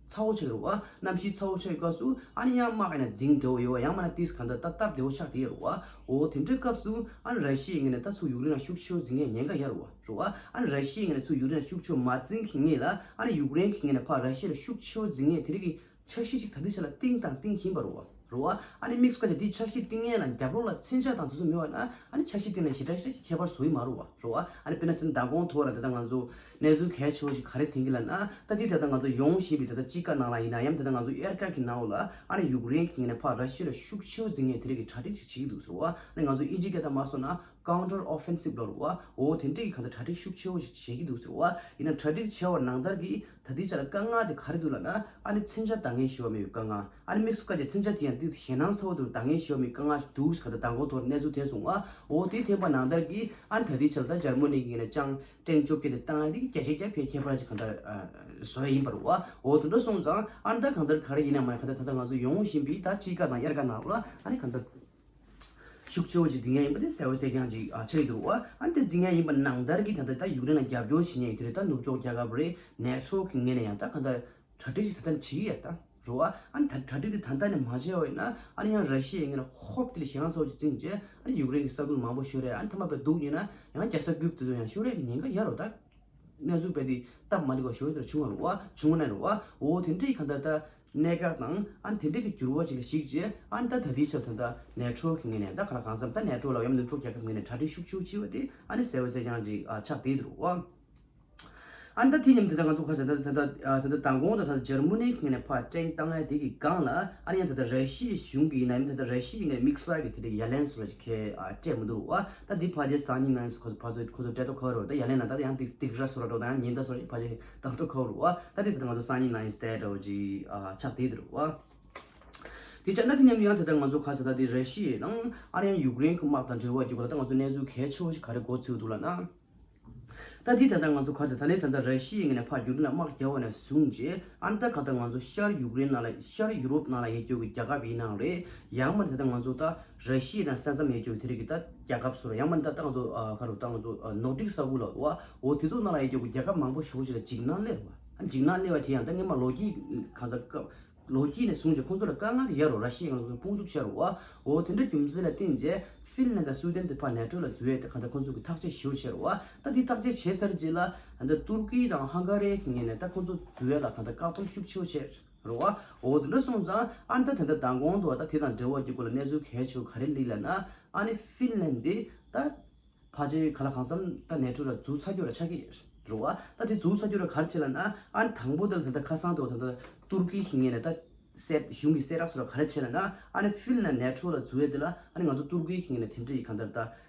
ཚ་བོ་ཆགས་ཀྱི་རེད་བ། གནམ་གཤིས་ཚ་བོ་ཆགས་ཀྱི་སྐབས་སུ་ཨ་ནི་ཡང་དམག་ཡིན་ན་འཛིང་བདེ་བོ་ཡོད་བ། ཡང་མིན་ན་ཏིས་གང་ལྟར་ད་སྟབས་བདེ་བོ་ཆགས་བསྡད་ཡོད་རེད་བ། འོ་དེ་འདྲའི་སྐབས་སུ་ཨ་ནི་ར་ཤི་ཡའི་ངོས་ནས་ད་ཚུར་ཡུཀ་རེན་ལ་ཤུགས་ཆེ་བོ་འཛིང་ཡས་ཉེན་ཁ་ཡོད་རེད་བ། རེད་བ། ཨ་ནི་ར་ཤི་ཡའི་ངོས་ནས་ཚུར་ཡུཀ་རེན་ལ་ཤུགས་ཆེ་བོ་མ་འཛིང་གི་སྔོན་ལ་ཨ་ནི་ཡུཀ་རེན་གྱི་ངོས་ནས་ཕར་ར་ཤི་ཡ་ལ་ཤུགས་ཆེ་བོ་འཛིང་ཡས་དེ་རིགས་ཀྱི་འཆར་གཞི་ཅིག་ད་ལྟའི་ཆ་ལ་བཏིང་དང་བཏིང་བཞིན་པ་རེད་བ། རེད་བ། ཨ་ནི་དམིགས་སུ་བཀར་བྱས་འདིའི་འཆར་གཞི་བཏིང་ཡས་ལ་རྒྱབ་ལོགས་ལ་མཚོན་ཆ་དང་དེ་ཚོ་མེད་པ་ན་ཨ་ནི་འཆར་གཞི་བཏིང་ནས་ཞེ་དྲག་ཞེ་དྲག་ཅིག་ཁྱད་པར་བཟོ་ཡི་མ་རེད་བ། རེད་བ། ཨ་ནི་དཔེར་ན་ཚུར་མདང་དགོང་ཐོག་ལ་ད་ལྟ་ང་ཚོ་གནས་ཚུལ་གལ་ཆེ་བོ་ཞིག་ག་རེ་ཐོན་གྱི་ལབ་ན། ད་འདི་ད་ལྟ་ང་ཚོ་ཡོང་བཞིན་པའི་ད་ལྟ་དཔྱིད་ཀ་ནང་ལ་ཡིན་ན་ཡང་ད་ལྟ་ང་ཚོ་དབྱར་ཁ་གི་ནང་ལ་ཨ་ནི་ཡུཀ་རེན་གྱི་ངོས་ནས་ཕར་ར་ཤི་ཡ་ལ་ཤུགས་ཆེ་བོ་འཛིང་ཡས་དེ་རིགས་ཀྱི་གྲ་སྒྲིག་ཅིག་བྱེད་ཀྱི་འདུག་ཟེར་བ། ཨ་ནི་ང་ཚོ་དབྱིན་ཇི་སྐད་ཐོག་མ་སོང་ན་ཀའུན་ཊར་ཨོ་ཕེན་སིབ་ལབ་རེད་བ། འོ་དེ་འདྲས་ཀྱི་གང་ལྟར་གྲ་སྒྲིག་ཤུགས་ཆེ་བོ་ཞིག་བྱེད་ཀྱི་འདུག་ཟེར་བ། ཡིན་ན་གྲ་སྒྲིག་བྱས་པ་ནང་ལྟར་གྱི་ད་ལྟའི་ཆ་ལ་དཀའ་ངལ་དེ་ག་རེ་འདུག་ལབ་ན། ཨ་ནི་མཚོན་ཆ་འདང་ངེས་ཞེ་པོ་མེད་པའི་དཀའ་ངལ། ཨ་ནི་དམིགས་སུ་བཀར་བྱས་མཚོན་ཆ་དེ་ཡང་དེ་ཞེད་སྣང་ཚ་བོ་འདུག་འདང་ངེས་ཞེ་པོ་མེད་པའི་དཀའ་ངལ་འདུག་ཟེར་ག་ད་མདང་དགོང་ཐོག་གནས་ཚུལ་ཐོན་སོང་བ། འོ་དེ་ཐོན་པ་ནང་ལྟར་གྱི་ཨ་ནི་ད་ལྟའི་ཆ་ལ་ད་འཇར་མ་ནི་གི་ངོས་ནས་ཀྱང་ཀྲེང་བཅོ་བརྒྱད་དེ་བཏང་ཡ་དེ་གི་བརྒྱ་ཆ་བརྒྱ་ཕལ་ཁྱད་པར་ཅིག་གང་ལྟར་ཨ་བཟོ་ཡ་ཡིན་པ་རེད་བ། འོ་དེ་འདྲ་སོང་ཙང་ཨ་ནི་ད་གང་ལྟར་ག་རེ་ཡིན་ན་མ་ཡིན་གང་ལྟར་ད་ལྟ་ང་ཚོ་ཡོང་བཞིན་པའི་ད་དཔྱིད་ཀ་དང་དབྱར་ཁ་ནང་ལ་ཨ་ནི་གང་ལྟར། ཤུགས་ཆེ་བོ་ཅིག་འཛིང་ཡ་ཡིན་པ་དེ་གསལ་བོ་གསལ་རྐྱང་ཅིག་ཨ་ཆགས་ཀྱི་འདུག་བ། ཨ་ནི་དེ་འཛིང་ཡ་ཡིན་པ་ནང་ལྟར་གྱི་ད་ལྟ་ད་ཡུཀ་རེན་ལ་རྒྱབ་སྐྱོར་བྱེད་མཁན་དེ་རེད། ད་ནུབ་ཕྱོགས་རྒྱལ་ཁབ་རེད། ནེ་ཊོ་གི་ངོས་ནས་ཡང་ད་གང་ལྟར་གྲ་སྒྲིག་ཅིག་ད་ལྟ་བྱེད་ཀྱི་ཡོད་ད་རེད་བ། ཨ་ནི་ད་གྲ་སྒྲིག་དེ་ད་ལྟ་ནས་མ་བྱས་པ་ཡིན་ན་ཨ་ནི་ཡང་ར་ཤི་ཡའི་ངོས་ནས་ཧོབ་དེ་ལ་ཞེད་སྣང་ཚ་བོ་ཅིག་འཛིང་རྗེས་ཨ་ནི་ཡུཀ་རེན་གྱི་ས་ཁུལ་མང་པོ་ཤོར་རེད། ཨ་ནི་མཐའ་མ་དཔེ་སྡུག་ཉེས་ན་ཡང་རྒྱལ་ས་ཀིབ་དེ་ཚོ་ཡང་ཤོར་ཡ་གི་ཉེན་ཁ་ཡོད་རེད་ད། གནས་ཚུལ་དཔེ་དེ་སྟབས་མ་ལེགས་པ་ཞེ་པོ་ཅིག་བྱུང་བ་རེད་བ། བྱུང་བ་ན་རེད་བ། འོ་དེ་འདྲའི་གང་ལྟར་ད་གནད་འགག་དང་ཨ་ནི་དེ་འདྲའི་གི་འགྱུར་བ་ཅིག་ལ་གཞིགས་རྗེས་ཨ་ནི་ད་ད་ལྟའི་ཆར་ད་ལྟ་ནེ་ཊོ་གི་ངོས་ནས་ད་ག་ལ་གང་འཚམ་ད་ནེ་ཊོ་ལ་ཡང་ནུབ་ཕྱོགས་རྒྱལ་ཁབ་ངོས་ནས་གྲ་སྒྲིག་ཤུགས་ཆེ་བོ་བྱས་པ་དེ་ཨ་ནི་གསལ་བོ་གསལ་རྐྱང་ཅིག་ཨ་ཆགས་བསྡད་འདུག་བ། ཨ་ནི་ད་དེ་མཉམ་དུ་ད་ང་ཚོ་ཁ་ཤས་ད་ད་ད་ད་ད་མདང་དགོང་དང་ད་འཇར་མ་ནི་གི་ངོས་ནས་ཕར་ཀྲེང་བཏང་ཡ་དེ་གི་སྒང་ལ་ཨ་ནི་ཡང་ད་ལྟ་ར་ཤི་ཡའི་གཞུང་གི་ཡིན་ན་ཡང་ད་ལྟ་ར་ཤི་ཡའི་ངོས་ནས་དམིགས་བསལ་གྱི་དེ་འདྲའི་ཡ་ལན་བཟོ་འདྲ་ཅིག་གང་ཡང་སྤྲད་མི་འདུག་བ། ད་འདི་ཕལ་ཆེར་སང་ཉིན་ནང་ཡང་ཁོ་ཚོ་ཕར་ཚུར་ཁོ་ཚོ་སྤྲད་མདོག་ཁ་པོ་རེད། ད་ཡ་ལན་ནང་ད་ཡང་ཏིག་ཏིག་ར་བཟོ་འདྲ་འགྲོ་ད་ཡང་ཉེན་བརྡ་བཟོ་འདྲ་ཅིག་ཕལ་ཆེར་བཏང་མདོག་ཁ་པོ་རེད་བ། ད་འདི་ད་ལྟ་ང་ཚོ་སང་ཉིན་ནང་ཡང་སྤྲད་འདྲ་བོ་ཅིག་ཨ་ཆགས་བསྡད་འདུག་བ། དེ་ཆ་ན་དེ་མཉམ་དུ་ཡང་ད་ལྟ་ང་ཚོ་ཁ་ཤས་ད་འདི་ར་ཤི་ཡའི་ནང་ཨ་ནི་ཡང་ཡུཀ་རེན་གྱི་དམག་དང་འབྲེལ་བ་ཡོད་པ་ལ་ད་ང་ཚོ་གནས་ཚུལ་གལ་ཆེ་བོ་ཞིག་ག་རེ་གོ་ཚུལ་འདུག་ལབ་ན། ད་འདི་ད་ལྟ་ང་ཚོ་ག་ཚོད་ད་ལན་ད་ལྟ་ར་ཤི་ཡའི་ངོས་ནས་ཕར་ཡུཀ་རེན་ལ་དམག་རྒྱག་པ་ནས་བཟུང་རྗེས་ཨ་ནི་ད་ག་ད་ང་ཚོ་ཤར་ཡུཀ་རེན་ནང་ལ་ཤར་ཡུ་རོབ་ནང་ལ་ཡོད་རྒྱུ་གི་རྒྱལ་ཁབ་ཡིན་ནའང་རེད། ཡང་མིན་ད་ལྟ་ང་ཚོ་ད་ར་ཤི་ཡ་དང་ས་མཚམས་ཡོད་རྒྱུ་དེ་རིགས་ཀྱི་ད་རྒྱལ་ཁབ་སུ་ར་ཡང་མིན་ད་ད་ང་ཚོ་ཨ་ག་རུ་ད་ང་ཚོ་ཨ་ནོར་ཌིག་ས་ཁུལ་ལ་བ་འོ་དེ་ཚོ་ནང་ལ་ཡོད་རྒྱུ་གི་རྒྱལ་ཁབ་མང་པོ་ཞེ་པོ་ཅིག་ལ་འཇིགས་སྣང་སླེབས་པ། ཨ་འཇིགས་སྣང་སླེབས་པ་དེ་ཡང་ད་སྔོན་མ་ལོ་རྒྱུས་གང་ཟག་སྐབས། ལོ་རྒྱུས་ནས་བཟུང་ཅིག་ཁོང་ཚོ་ལ་དཀའ་ངལ་ཡོད་རེད། ར་ཤི་ཡ་ང་ཚོ་དཔུང་འཇུག་བྱས་རེད་བ། འོ་དེ་འདྲ་རྒྱུ་མཚན་ལ་བརྟེན་རྗེས་ཧྥིན་ལན་དང་སུའི་ཏན་དེ་ཕར་ནེ་ཊོ་ལ་འཛུལ་ཡས་དེ་གང་ལྟར་ཁོང་ཚོ་གི་ཐག་གཅོད་ཞེ་པོ་བྱས་རེད་བ། ད་དེ་ཐག་གཅོད་བྱས་ཚར་རྗེས་ལ་ད་ལྟ་ཏུར་ཀི་དང་ཧང་ག་རི་གི་ངོས་ནས་ད་ཁོང་ཚོ་འཛུལ་ཡས་ལ་གང་ལྟར་བཀག་སྡོམ་ཤུགས་ཆེ་བོ་བྱས་རེད་བ། འོ་དེ་འདྲ་སོང་ཙང་ཨ་ནི་ད་ད་ལྟ་མདང་དགོང་དུ་བ་ད་དེ་དང་འབྲེལ་བ་གྱི་སྐོར་ལ་གནས་ཚུལ་གལ་ཆེ་བོ་ག་རེ་སླེབས་ལབ་ན། ཨ་ནི་ཧྥིན་ལན་དེ་ད། ཕལ་ཆེར་ག་ལ་གང་འཚམ་ད་ནེ་ཊོ་ལ་འཛུལ་ཚར་རྒྱུ་ར་ཆགས་ཀྱི་རེད་བ། ད་དེ་འཛུལ་ཚར་རྒྱུ་ར་ག་རེ་བྱས་ལབ་ན། ཨ་ནི་དང་པོ་དེ་ལ་ད་ལྟ་ཁ་སང་དུ་ད་ལྟ་ཏུར་ཀི་གི་ངོས་ནས་ད་གསལ་གཞུང་གི་གསལ་བསྒྲགས་སུ་ར་ག་རེ་བྱས་ལབ་ན། ཨ་ནི་ཧྥིན་ལན་ནེ་ཊོ་ལ་འཛུལ་ཡས་དེ་ལ་ཨ་ནི་ང་ཚོ་ཏུར་ཀི་གི་ངོས་ནས་དེ་འདྲ་ཡི་གང་ལྟར་ད་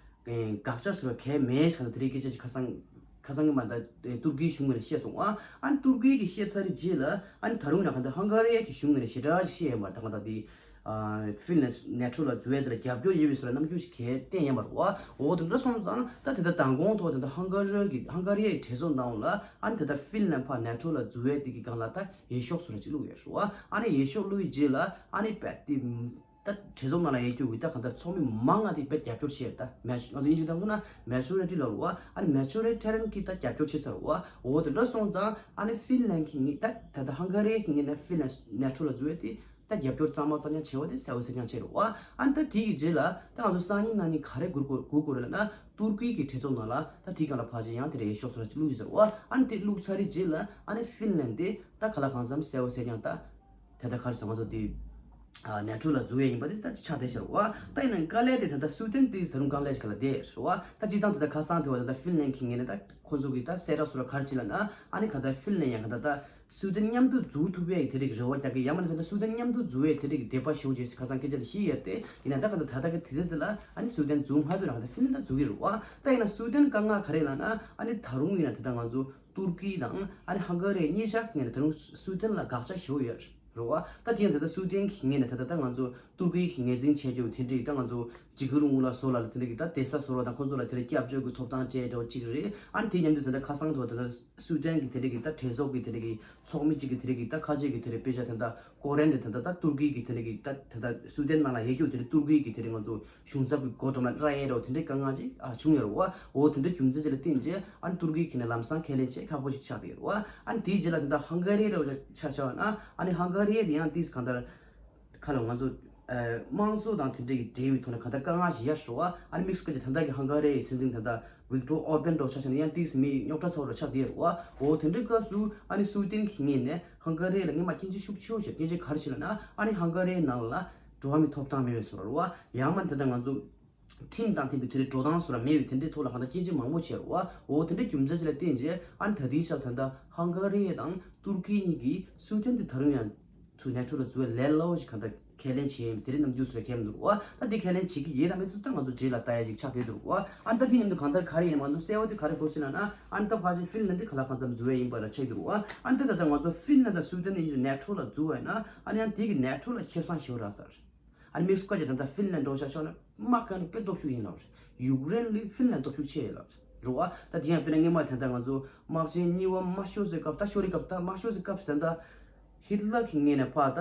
དགག་བྱ་སུ་ར་གང་ཡང་མེད་གང་ལྟར་དེ་རིགས་སྐད་ཆ་ཅིག་ཁ་སང་ཁ་སང་གི་མ་ད་ཏུར་ཀིའི་གཞུང་ངོས་ནས་བཤད་སོང་ཨ། ཨ་ནི་ཏུར་ཀི་གིས་བཤད་ཚར་རྗེས་ལ་ཨ་ནི་ད་རུང་ཡང་གང་ལྟར་ཧང་ག་རི་ཡ་གི་གཞུང་ངོས་ནས་ཞེ་དྲག་ཅིག་བཤད་ཡོད་མ་རེད། ད་གང་ལྟར་དེ། ཧྥིན་ལན་ནེ་ཊོ་ལ་འཛུལ་ཡས་དེ་ལ་རྒྱབ་སྐྱོར་ཡོད་པའི་བཟོ་འདྲ་རྣམ་འགྱུར་ཞིག་གང་བསྟན་ཡོད་མ་རེད་བ། འོ་དེ་འདྲ་སོང་ཙང་ད་དེ་ལྟར་མདང་དགོང་ཐོག་དེ་ལྟར་ཧང་ག་རི་གི་ཧང་ག་རི་ཡའི་གྲོས་ཚོགས་ནང་ལ་ཨ་ནི་དེ་ལྟར་ཧྥིན་ལན་ཕར་ནེ་ཊོ་ལ་འཛུལ་ཡས་དེ་གི་སྒང་ལ་ད་འོས་ཤོག་བཟོ་འདྲ་ཅིག་བླུགས་ཡོད་རེད་བ། ཨ་ནི་འོས་ཤོག་བླུགས་ཡས་རྗེས་ལ་ཨ་ནི་དཔེ་དེ་ད་གྲོས་ཚོགས་ནང་ལ་ཡོད་རྒྱུ་གི་ད་གང་ལྟར་ཚོགས་མི་མང་ང་དེ་དཔེ་རྒྱབ་སྐྱོར་བྱས་ཡོད། ད་མེ་ང་ཚོ་དབྱིན་ཇི་གི་གཏམ་དུ་ན་མེ་ཇོ་རི་ཊི་ལབ་རེད་བ། ཨ་ནི་མེ་ཇོ་རི་ཊི་རན་གྱིས་ད་རྒྱབ་སྐྱོར་བྱས་ཚར་བ། འོ་དེ་འདྲ་སོང་ཙང་ཨ་ནི་ཧྥིན་ལན་གྱི་ངོས་ད་ད་ལྟ་ཧང་ག་རི་གི་ངོས་ནས་ཧྥིན་ལན་ནེ་ཊོ་ལ་འཛུལ་ཡས་དེ། ད་རྒྱབ་སྐྱོར་གཙང་མ་གཙང་རྐྱང་བྱས་པ་དེ་གསལ་པོ་གསལ་རྐྱང་བྱས་རེད་བ། ཨ་ནི་ད་དེ་གི་རྗེས་ལ་ད་ང་ཚོ་སང་ཉིན་གནངས་ཉིན་ག་རེ་སྒུག་དགོས་སྒུག་དགོས་རེད་ལབ་ན། ཏུར་ཀི་གི་གྲོས་ཚོགས་ནང་ལ་ད་དེའི་སྒང་ལ་ཕལ་ཆེར་ཡང་དེ་འདྲ་ཡས་ཤོག་སོགས་ལ་བླུགས་ཡོད་ཟེར་བ། ཨ་ནི་དེ་བླུགས་ཚར་བའི་རྗེས་ལ་ཨ་ནི་ཧྥིན་ལན་དེ་ད་ག་ལ་གང་འཚམ་གསལ་པོ་གསལ་རྐྱང་ད་དེ་ད་ག་རེ་ཟེར་ང་ཚོ་དེ་ཨ་ནེ་ཊོ་ལ་འཛུལ་ཡས་ཡིན་པ་དེ་ད་ཆགས་བསྡད་ཤག་རེད་བ། ད་ཡིན་ན་དཀའ་ལས་དེ་ད་ལྟ་སུའི་ཏན་དེ་ད་རུང་དཀའ་ལས་ཅིག་ག་ལ་བསྡད་རེད་བ། ད་སྤྱིར་བཏང་དེ་ད་ཁ་སང་དེ་བ་ད་ཧྥིན་ལན་གྱི་ངོས་ནས་ད་ཁོ་ཚོ་གི་ད་གསལ་བསྒྲགས་སོགས་ལ་ག་རེ་བྱས་ལབ་ན། ཨ་ནི་ག་ད་ཧྥིན་ལན་ཡང་ག་ད་ད་སུའི་ཏན་མཉམ་དུ་འཛུལ་ཐུབ་ཡས་ཀྱི་དེ་རིགས་རེ་བ་རྒྱག་གི། ཡང་མིན་ན་ད་ལྟ་སུའི་ཏན་མཉམ་དུ་འཛུལ་བའི་དེ་རིགས་ཀྱི་དད་པ་ཞེ་པོ་ཅིག་ཁ་སང་སྐད་ཆ་དེ་བཤད་ཡོད་དེ། ཡིན་ན་ད་ག་ད་ད་ལྟ་གི་དུས་ཚོད་དེ་ལ་ཨ་ནི་སུའི་ཏན་འཛུལ་མ་ཐུབ་རང་ད་ཧྥིན་ལན་ད་འཛུལ་གི་རེད་བ། ད་ཡིན་ན་སུའི་ཏན་དཀའ་ངལ་ག་རེ་ལབ་ན། ཨ་ནི་ད་རུང་ཡིན་ན་དེ་ད་ང་ཚོ་ཏུར་ཀི་དང་ཨ་ནི་ཧང་ག་རི་གཉིས་ཆ་གི་ངོས་ནས་ད་རུང་སུའི་ཏན་ལ་དགག་བྱ་ཞེ་པོ་ཡོད་རེད་བ། ད་དེ་ཡང་ད་ལྟ་སུའི་ཏན་གྱི་ངོས་ནས་ད་ལྟ་ད་ང་ཚོ་ཏུར་ཀི་གི་ངོས་འཛིན་བྱས་རྒྱུ་དེ་འདྲ་ཡིན། ད་ང་ཚོ་འཇིགས་སྐུལ་དངུལ་ལག་བཟོ་ལ་ལ་དེ་འདྲ་གི་ད་སྡོད་ས་བཟོ་རོགས་དང་ཁོང་ཚོ་ལ་དེ་འདྲ་སྐྱབས་བཅོལ་གྱི་ཐོབ་ཐང་སྤྲད་འདྲ་བོ་གཅིག་རེད། ཨ་ནི་དེ་མཉམ་དུ་ད་ལྟ་ཁ་སང་དུ་ད་ལྟ་སུའི་ཏན་གྱི་དེ་འདྲ་གི་ད་གྲོས་ཚོགས་ཀྱི་དེ་འདྲ་གི་ད་ཚོགས་མི་གཅིག་གི་དེ་འདྲ་གི་ད་ཁ་ཤས་ཀྱི་དེ་འདྲ་དཔེ་ཆ་དེ་འདྲ་ཀོ་རན་དེ་ད་ལྟ་ད་ཏུར་ཀི་གི་དེ་འདྲ་གི་ད་ད་ལྟ་སུའི་ཏན་ནང་ལ་ཡོད་རྒྱུ་དེ་འདྲ་ཏུར་ཀི་གི་དེ་འདྲ་ང་ཚོ་གཞུང་ཚབ་ཀྱི་སྒོ་འགྲམ་ལ་ར་ཡས་འདྲ་བོ་དེ་འདྲའི་དཀའ་ངལ་ཅིག་ཨ་བྱུང་ཡོད་རེད་བ། འོ་དེ་འདྲའི་རྒྱུ་མཚན་ཅིག་ལ་བརྟེན་བྱས་ཨ་ནི་ཏུར་ཀི་གི་ནས་ལམ་སང་ཁས་ལེན་བྱས་ཁག་པོ་ཞིག་ཆགས་བསྡད་ཡོད་རེད་བ། ཨ་ནི་དེའི་རྗེས་ལ་དེ་འདྲ་ཧང་ག་རི་འདྲ་བོ་ཆ་ཆ་བ་ན། ཨ་ནི་ཧང་ག་རི་དེ་ཡང་ཏིས་གང་ལྟར་ཁ་ལོ་ང་ཚོ་ཨ་དམངས་གཙོ་དང་དེ་འདྲའི་གི་འབྲེལ་བའི་ཐོག་ནས་གང་ལྟར་དཀའ་ངལ་ཞིག་ཡོད་རེད་བ། ཨ་ནི་དམིགས་སུ་བཀར་བྱས་ད་ལྟ་གི་ཧང་ག་རི་ཡི་སྲིད་འཛིན་ད་ལྟ་ཝིག་ཏོར་ཨོར་བན་འདྲ་བོ་ཆ་བཞག་ན་ཡང་ཏིས་མི་རྙོག་དྲ་ཚ་བོ་འདྲ་ཆགས་བསྡད་ཡོད་རེད་བ། འོ་དེ་འདྲའི་སྐབས་སུ་ཨ་ནི་སུའི་ཏན་གི་ངོས་ནས་ཧང་ག་རི་ལ་སྔོན་མ་སྐྱོན་བརྗོད་ཤུགས་ཆེ་བོ་བྱས། སྐྱོན་བརྗོད་ག་རེ་བྱས་ལབ་ན། ཨ་ནི་ཧང་ག་རིའི་ནང་ལ་འགྲོ་བ་མིའི་ཐོབ་ཐང་མེད་པའི་བཟོ་འདྲ་རེད་བ། ཡང་མིན་ད་ལྟ་ང་ཚོ་ཁྲིམས་དང་མཐུན་པའི་དེ་འདྲའི་འགྲོ་སྟངས་བཟོ་འདྲ་མེད་པའི་དེ་འདྲའི་ཐོག་ལ་གང་ལྟར་སྐྱོན་བརྗོད་མང་པོ་བྱས་རེད་བ། འོ་དེ་འདྲའི་རྒྱུ་མཚན་ཅིག་ལ་བརྟེན་བྱས་ཨ་ནི་ད་ལྟའི་ཆར་ད་ལྟ་ཧང་ག་རི་དང་ཏུར་ཀི་གཉིས་ཀྱིས་སུའི་ཏན་དེ་ད་རུང་ཡང་ཚུར་ནེ་ཊོ་ལ་འཛུལ་བའི་ལས་སླ་པོ་ཞིག་གང་ལྟར་ཁས་ལེན་བྱས་ཡིན་པའི་དེ་འདྲའི་རྣམ་འགྱུར་བཟོ་འདྲ་འཁྱེར་འདུག་རེད་བ། ད་འདི་ཁས་ལེན་བྱེད་ཀྱི་ཡོད་དང་མེད་ཚུལ་ད་ང་ཚོ་རྗེས་ལ་ལྟ་ཡ་ཞིག་ཆགས་བསྡད་འདུག་རེད་བ། ཨ་ནི་ད་དེ་མཉམ་དུ་གང་ལྟར་ག་རེ་ཡིན་ནའང་ང་ཚོ་གསལ་པོ་དེ་ག་རེ་དགོས་ཟེར་ལབ་ན། ཨ་ནི་ད་ཕལ་ཆེར་ཧྥིན་ལན་དེ་གང་ལ་གང་འཚམ་འཛུལ་བ་ཡིན་པ་ལ་ཆགས་ཀྱི་རེད་བ། ཨ་ནི་ད་ད་ལྟ་ང་ཚོ་ཧྥིན་ལན་དང་སུའི་ཏན་གཉིས་ནེ་ཊོ་ལ་འཛུལ་བ་ཡིན་ན། ཨ་ནི་ཡང་དེ་གི་ནེ་ཊོ་ལ་ཁེ་བཟང་ཞེ་པོ་རག་ས་རེད། ཨ་ནི་དམིགས་སུ་བཀར་བྱས་ད་ལྟ་ཧྥིན་ལན་འདྲ་བོ་ཆ་བཞག་ན་དམག་སྒང་ནས་དཔེ་སྟོབས་ཤུགས་ཡིན་ལབ་རེད། ཡུཀ་རེན་ལས་ཧྥིན་ལན་སྟོབས་ཤུགས་ཆེ་ཡོད་ལབ་རེད་བ། ད་དེ་ཡང་དཔེར་ན་སྔོན་མ་དེ་འདྲ་ང་ཚོ་དམག་ཆེན་གཉིས་པ་མ་ཤོར་སའི་སྐབས། ད་ཤོར་རེའི་སྐབས། ད་མ་ཤོར་སའི་སྐབས་སུ་ད་ལྟ་ཧི་ཏི་ལར་གྱི་ངོས་ནས་ཕར་ད་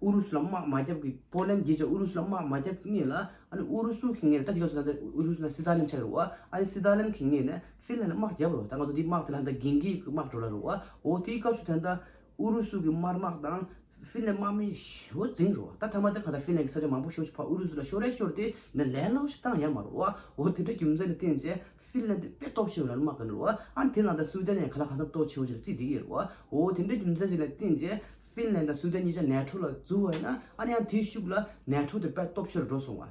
ཨུ་རུ་སུ་ལ་དམག་མ་རྒྱབ་ཀྱི། པོ་ལན་བརྒྱུད་བྱས་ཨུ་རུ་སུ་ལ་དམག་མ་རྒྱབ་ཀྱི་སྔོན་ལ། ཨ་ནི་ཨུ་རུ་སུ་གི་ངོས་ནས་ད་དེ་སྐབས་སུ་ད་ལྟ་ཨུ་རུ་སུ་ནང་སི་ཏཱ་ལིན་ཆགས་རེད་བ། ཨ་ནི་སི་ཏཱ་ལིན་གྱི་ངོས་ནས་ཧྥིན་ལན་ལ་དམག་རྒྱབ་རེད་བ། ད་ང་ཚོ་འདི་དམག་དེ་ལ་ད་འགན་འཁྱེར་གྱི་དམག་འགྲོ་ལ་རེད་བ། འོ་དེའི་སྐབས་སུ་ད་ལྟ་ཨུ་རུ་སུ་གི་དམར་དམག་དང་ཧྥིན་ལན་དམག་མི་ཞེ་པོ་འཛིངས་རེད་བ། ད་མཐའ་མ་དེ་གང་ལྟར་ཧྥིན་ལན་གྱི་ས་ཆ་མང་པོ་ཤོར་ཕར་ཨུ་རུ་སུ་ལ་ཤོར་རེ་ཤོར་ཏེ་ཡིན་ན་ལས་སླ་པོ་ཞིག་བཏང་ཡ་མ་རེད་བ། འོ་དེ་འདྲ་རྒྱུ་མཚན་ལ་བརྟེན་བྱས་ཧྥིན་ལན་དེ་དཔེ་སྟོབས་ཆེ་བའི་ལ་དམག་ག་ནི་རེད་བ། ཨ་ནི་དེ་ནང་ད་སུའི་ཏན་ཡང་གང་ལ་གང་འཚམ་སྟོབས་ཆེ་བོ་ཞིག་ལ་བརྩིས་བསྡད་ཀྱི་ཡོད་རེད་བ། འོ་དེ་འདྲ་རྒྱུ་མཚན་ཞིག་ལ་བརྟེན་བྱས་ཧྥིན་ལན་དང་སུའི་ཏན་གཉིས་ཆ་ནེ་ཊོ་ལ་འཛུལ་བ་ཡིན་ན། ཨ་ནི་ཡང་དེའི་ཤུགས་ལ་ནེ་ཊོ་དེ་དཔེ་སྟོབས་ཆེ་རུ་འགྲོ་སོང་བ།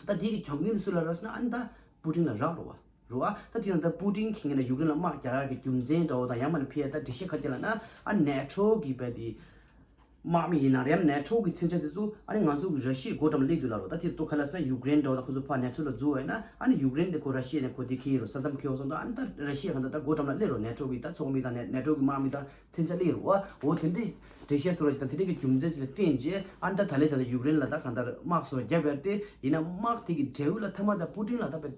ད་དེ་གི་གྱོང་གུན་དེ་སུ་ལ་རག་ཟེར་ན། ཨ་ནི་ད་པུ་ཏིན་ལ་རག་རེད་བ། རེད་བ། ད་དེ་ཡང་ད་པུ་ཏིན་གྱི་ངོས་ནས་ཡུཀ་རེན་ལ་དམག་རྒྱག་ཡག་གི་རྒྱུ་མཚན་འདྲ་བོ་དང་། ཡང་མིན་ན་ཕར་ད་འགྲེལ་བཤད་ག་རེ་རྒྱག་ལབ་ན། ཨ་ནེ་ཊོ་གི་བས་དེ་དམག་མི་ཡིན་ན་རེད། ཡང་ནེ་ཊོ་གི་མཚོན་ཆ་དེ་ཚོ་ཨ་ནི་ང་ཚོ་གི་ར་ཤི་ཡའི་སྒོ་འགྲམ་ལ་སླེབས་འདུག་ལབ་རེད་བ། ད་དེ་ལྟོས་ག་རེ་ལབ་ཟེར་ན། ཡུཀ་རེན་འདྲ་བོ་དང་ཁོ་ཚོ་ཕར་ནེ་ཊོ་ལ་འཛུལ་བ་ཡིན་ན། ཨ་ནི་ཡུཀ་རེན་དེ་ཁོ་ར་ཤི་ཡ་ནས་ཁོ་དེ་འཁྱེར་ཡོད་རེད། ས་མཚམས་འཁེལ་བ་སོང་དུས། ཨ་ནི་ད་ར་ཤི་ཡ་གང་ལྟར་ད་སྒོ་འགྲམ་ལ་སླེབས་རེད་བ། ནེ་ཊོ་གི་ད་ཚོགས་མི་དང་ནེ་ནེ་ཊོ་གི་དམག་མི་དང་མཚོན་ཆ་སླེབས་རེད་བ། འོ་དེ་འདྲའི་འགྲེལ་བཤད་བཟོ་འདྲ་ཅིག་དང་དེ་འདྲའི་གི་རྒྱུ་མཚན་ཅིག་ལ་བརྟེན་བྱས། ཨ་ནི་ད་ད་ལན་ད་ལྟ་ཡུཀ་རེན་ལ་ད་གང་ལྟར་དམག་སོགས་རྒྱབ་ཡོད་རེད་དེ། ཡིན་ན་དམག་དེ་གི་འབྲས་བུ་ལ་མཐའ་མ་ད་པུ་ཏིན་ལ་ད་དཔེ་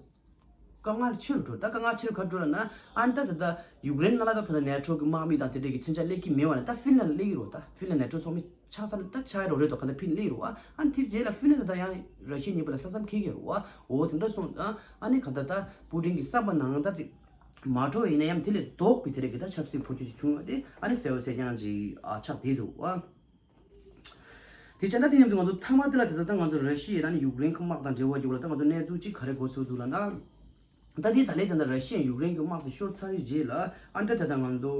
དཀའ་ངལ་ཆེ་རུ་འགྲོ། ད་དཀའ་ངལ་ཆེ་རུ་ག་རེ་འགྲོ་ལབ་ན། ཨ་ནི་ད་ད་ལྟ་ཡུཀ་རེན་ནང་ལ་ད་ད་ལྟ་ནེ་ཊོ་གི་དམག་མི་དང་དེ་འདྲའི་གི་མཚོན་ཆ་སླེབས་ཀྱི་མེད་པ་ནས། ད་ཧྥིན་ལན་ལ་སླེབས་ཀྱི་རེད་བ། ད་ཧྥིན་ལན་ནེ་ཊོ་ཚོགས་མི་ཆགས་ས་ནས་ད་ཆགས་ཡ་རོ་རེད་དོ། གང་ལྟར་ཧྥིན་ལན་སླེབས་ཀྱི་རེད་བ། ཨ་ནི་དེའི་རྗེས་ལ་ཧྥིན་ལན་ད་ད་ཡང་ར་ཤི་ཡ་གཉིས་པོ་ལ་ས་མཚམས་འཁེལ་གྱི་རེད་བ། འོ་དེ་འདྲ་སོང་ཙང་ཨ་ནི་གང་ལྟར་ད་པུ་ཏིན་གི་བསམ་པ་ནང་ལྟར་དེ་མ་འགྲོ་བ་ཡིན་ན་ཡང་དེ་ལས་ལྡོག་པའི་དེ་རིགས་ཀྱི་ད་ཆབ་སྲིད་འཕོ་འགྱུར་ཅིག་བྱུང་བ་དེ་ཨ་ནི་གསལ་པོ་གསལ་རྐྱང་ཅིག་ཨ་ཆགས་བསྡད་འདུག་བ། དེ་བྱས་ན་དེ་མཉམ་དུ་ང་ཚོ་མཐའ་མ་དེ་ལ་དེ་ལྟར་ད་ང་ཚོ་ར་ཤི་ཡ་དང་ཡུཀ་རེན་གྱི་དམག་དང་འབྲེལ་བ་འཇོག་ལ་ད་ང་ཚོ་གནས་ཚུལ་གཅིག་ག་རེ་གོ་ཚོད་འདུག་ལབ་ན། ད་དེ་ད་ལན་ད་ལྟ་ར་ཤི་ཡ་ཡུཀ་རེན་གྱི་དམག་དེ་ཤོར་ཚར་བའི་རྗེས་ལ། ཨ་ནི་ད་ད་ལྟ་ང་ཚོ་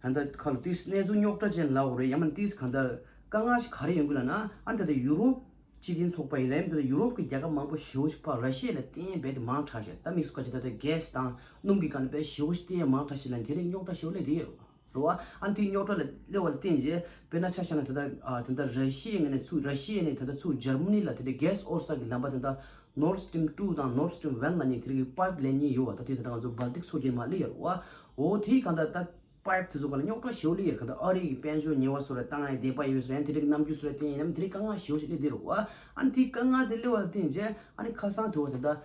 ད་ལྟ་ཁ་ལོ་ཏིས་གནས་ཚུལ་རྙོག་དྲ་ཅན་ལབ་དགོས་རེད། ཡང་མིན་ཏིས་གང་ལྟར་དཀའ་ངལ་ཞིག་ག་རེ་ཡོང་གི་ལབ་ན། ཨ་ནི་ད་ལྟ་ཡུ་རོབ་སྤྱི་མཐུན་ཚོགས་པ་ཡིན་ནའི་ད་ལྟ་ཡུ་རོབ་ཀྱི་རྒྱལ་ཁབ་མང་པོ་ཞེ་པོ་ཞིག་ཕར་ར་ཤི་ཡ་ལ་བརྟེན་རྦད་དེ་མང་དྲགས་ཤག་ད་དམིགས་སུ་བཀར་བྱས་ད་ལྟ་གྷེ་སི་དང་སྣུམ་གྱི་སྒང་ནས་རྦད་ཞེ་པོ་ཞིག་བརྟེན་ཡ་མང་དྲགས་ཤག་ལབ་དེ་རྙོག་དྲ་ཞེ་པོ་སླེབས་བསྡད་ཡོད་རེད་བ། ཨ་ནི་དེའི་རྙོག་དྲ་ལ་སླེབས་པ་ལ་བརྟེན་བྱས་དཔེར་ན་ཆ་བཞག་ན་ད་ལྟ་ཨ་ད་ལྟ་ར་ཤི་ཡའི་ངོས་ནས་ཚུར་ར་ཤི་ཡ་ནས་ད་ལྟ་ཚུར་འཇར་མ་ནི་ལ་དེ་འདྲའི་གྷེ་སི་འོར་ས་གི་ལམ་པ་དེ་འདྲ་ནོར་སི་ཊིམ་ཊུ་དང་ནོར་སི་ཊིམ་ཝན་ལབ་མཁན་དེ་རིགས་ཀྱི་པའིབ་ལའིན་གཉིས་ཡོད་པ། ད་དེ་ད་ལྟ་ང་ཚོ་སྦལ་ཏིག་མཚོ་རྒྱུད་མར་སླེབས་ཡོད་རེད་བ། འོ་དེའི་སྒང་ད་ད་པའིབ་དེ་ཚོ་སྒང་ལ་རྙོག་དྲ་ཞེ་པོ་སླེབས་ཡོད་རེད། གང་ལྟར་ཨ་རི་གི་དཔལ་འབྱོར་ཉེས་པ་བཟོ་འདྲ་བཏང་ཡ། དད་པ་ཡོད་པའི་བཟོ་འདྲ་ཡང་དེ་རིགས་རྣམ་འགྱུར་བཟོ་འདྲ་བསྟན་ཡིན་ནམ་དེ་རིགས་དཀའ་ངལ་ཞེ་པོ་ཞིག་སླེབས་བསྡད་རེད་བ། ཨ་ནི་དེའི་དཀའ་ངལ་དེ་སླེབས་པ་ལ་བརྟེན་བྱས་ཨ་ནི་ཁ་སང་དུ་བ་དེ་འདྲ་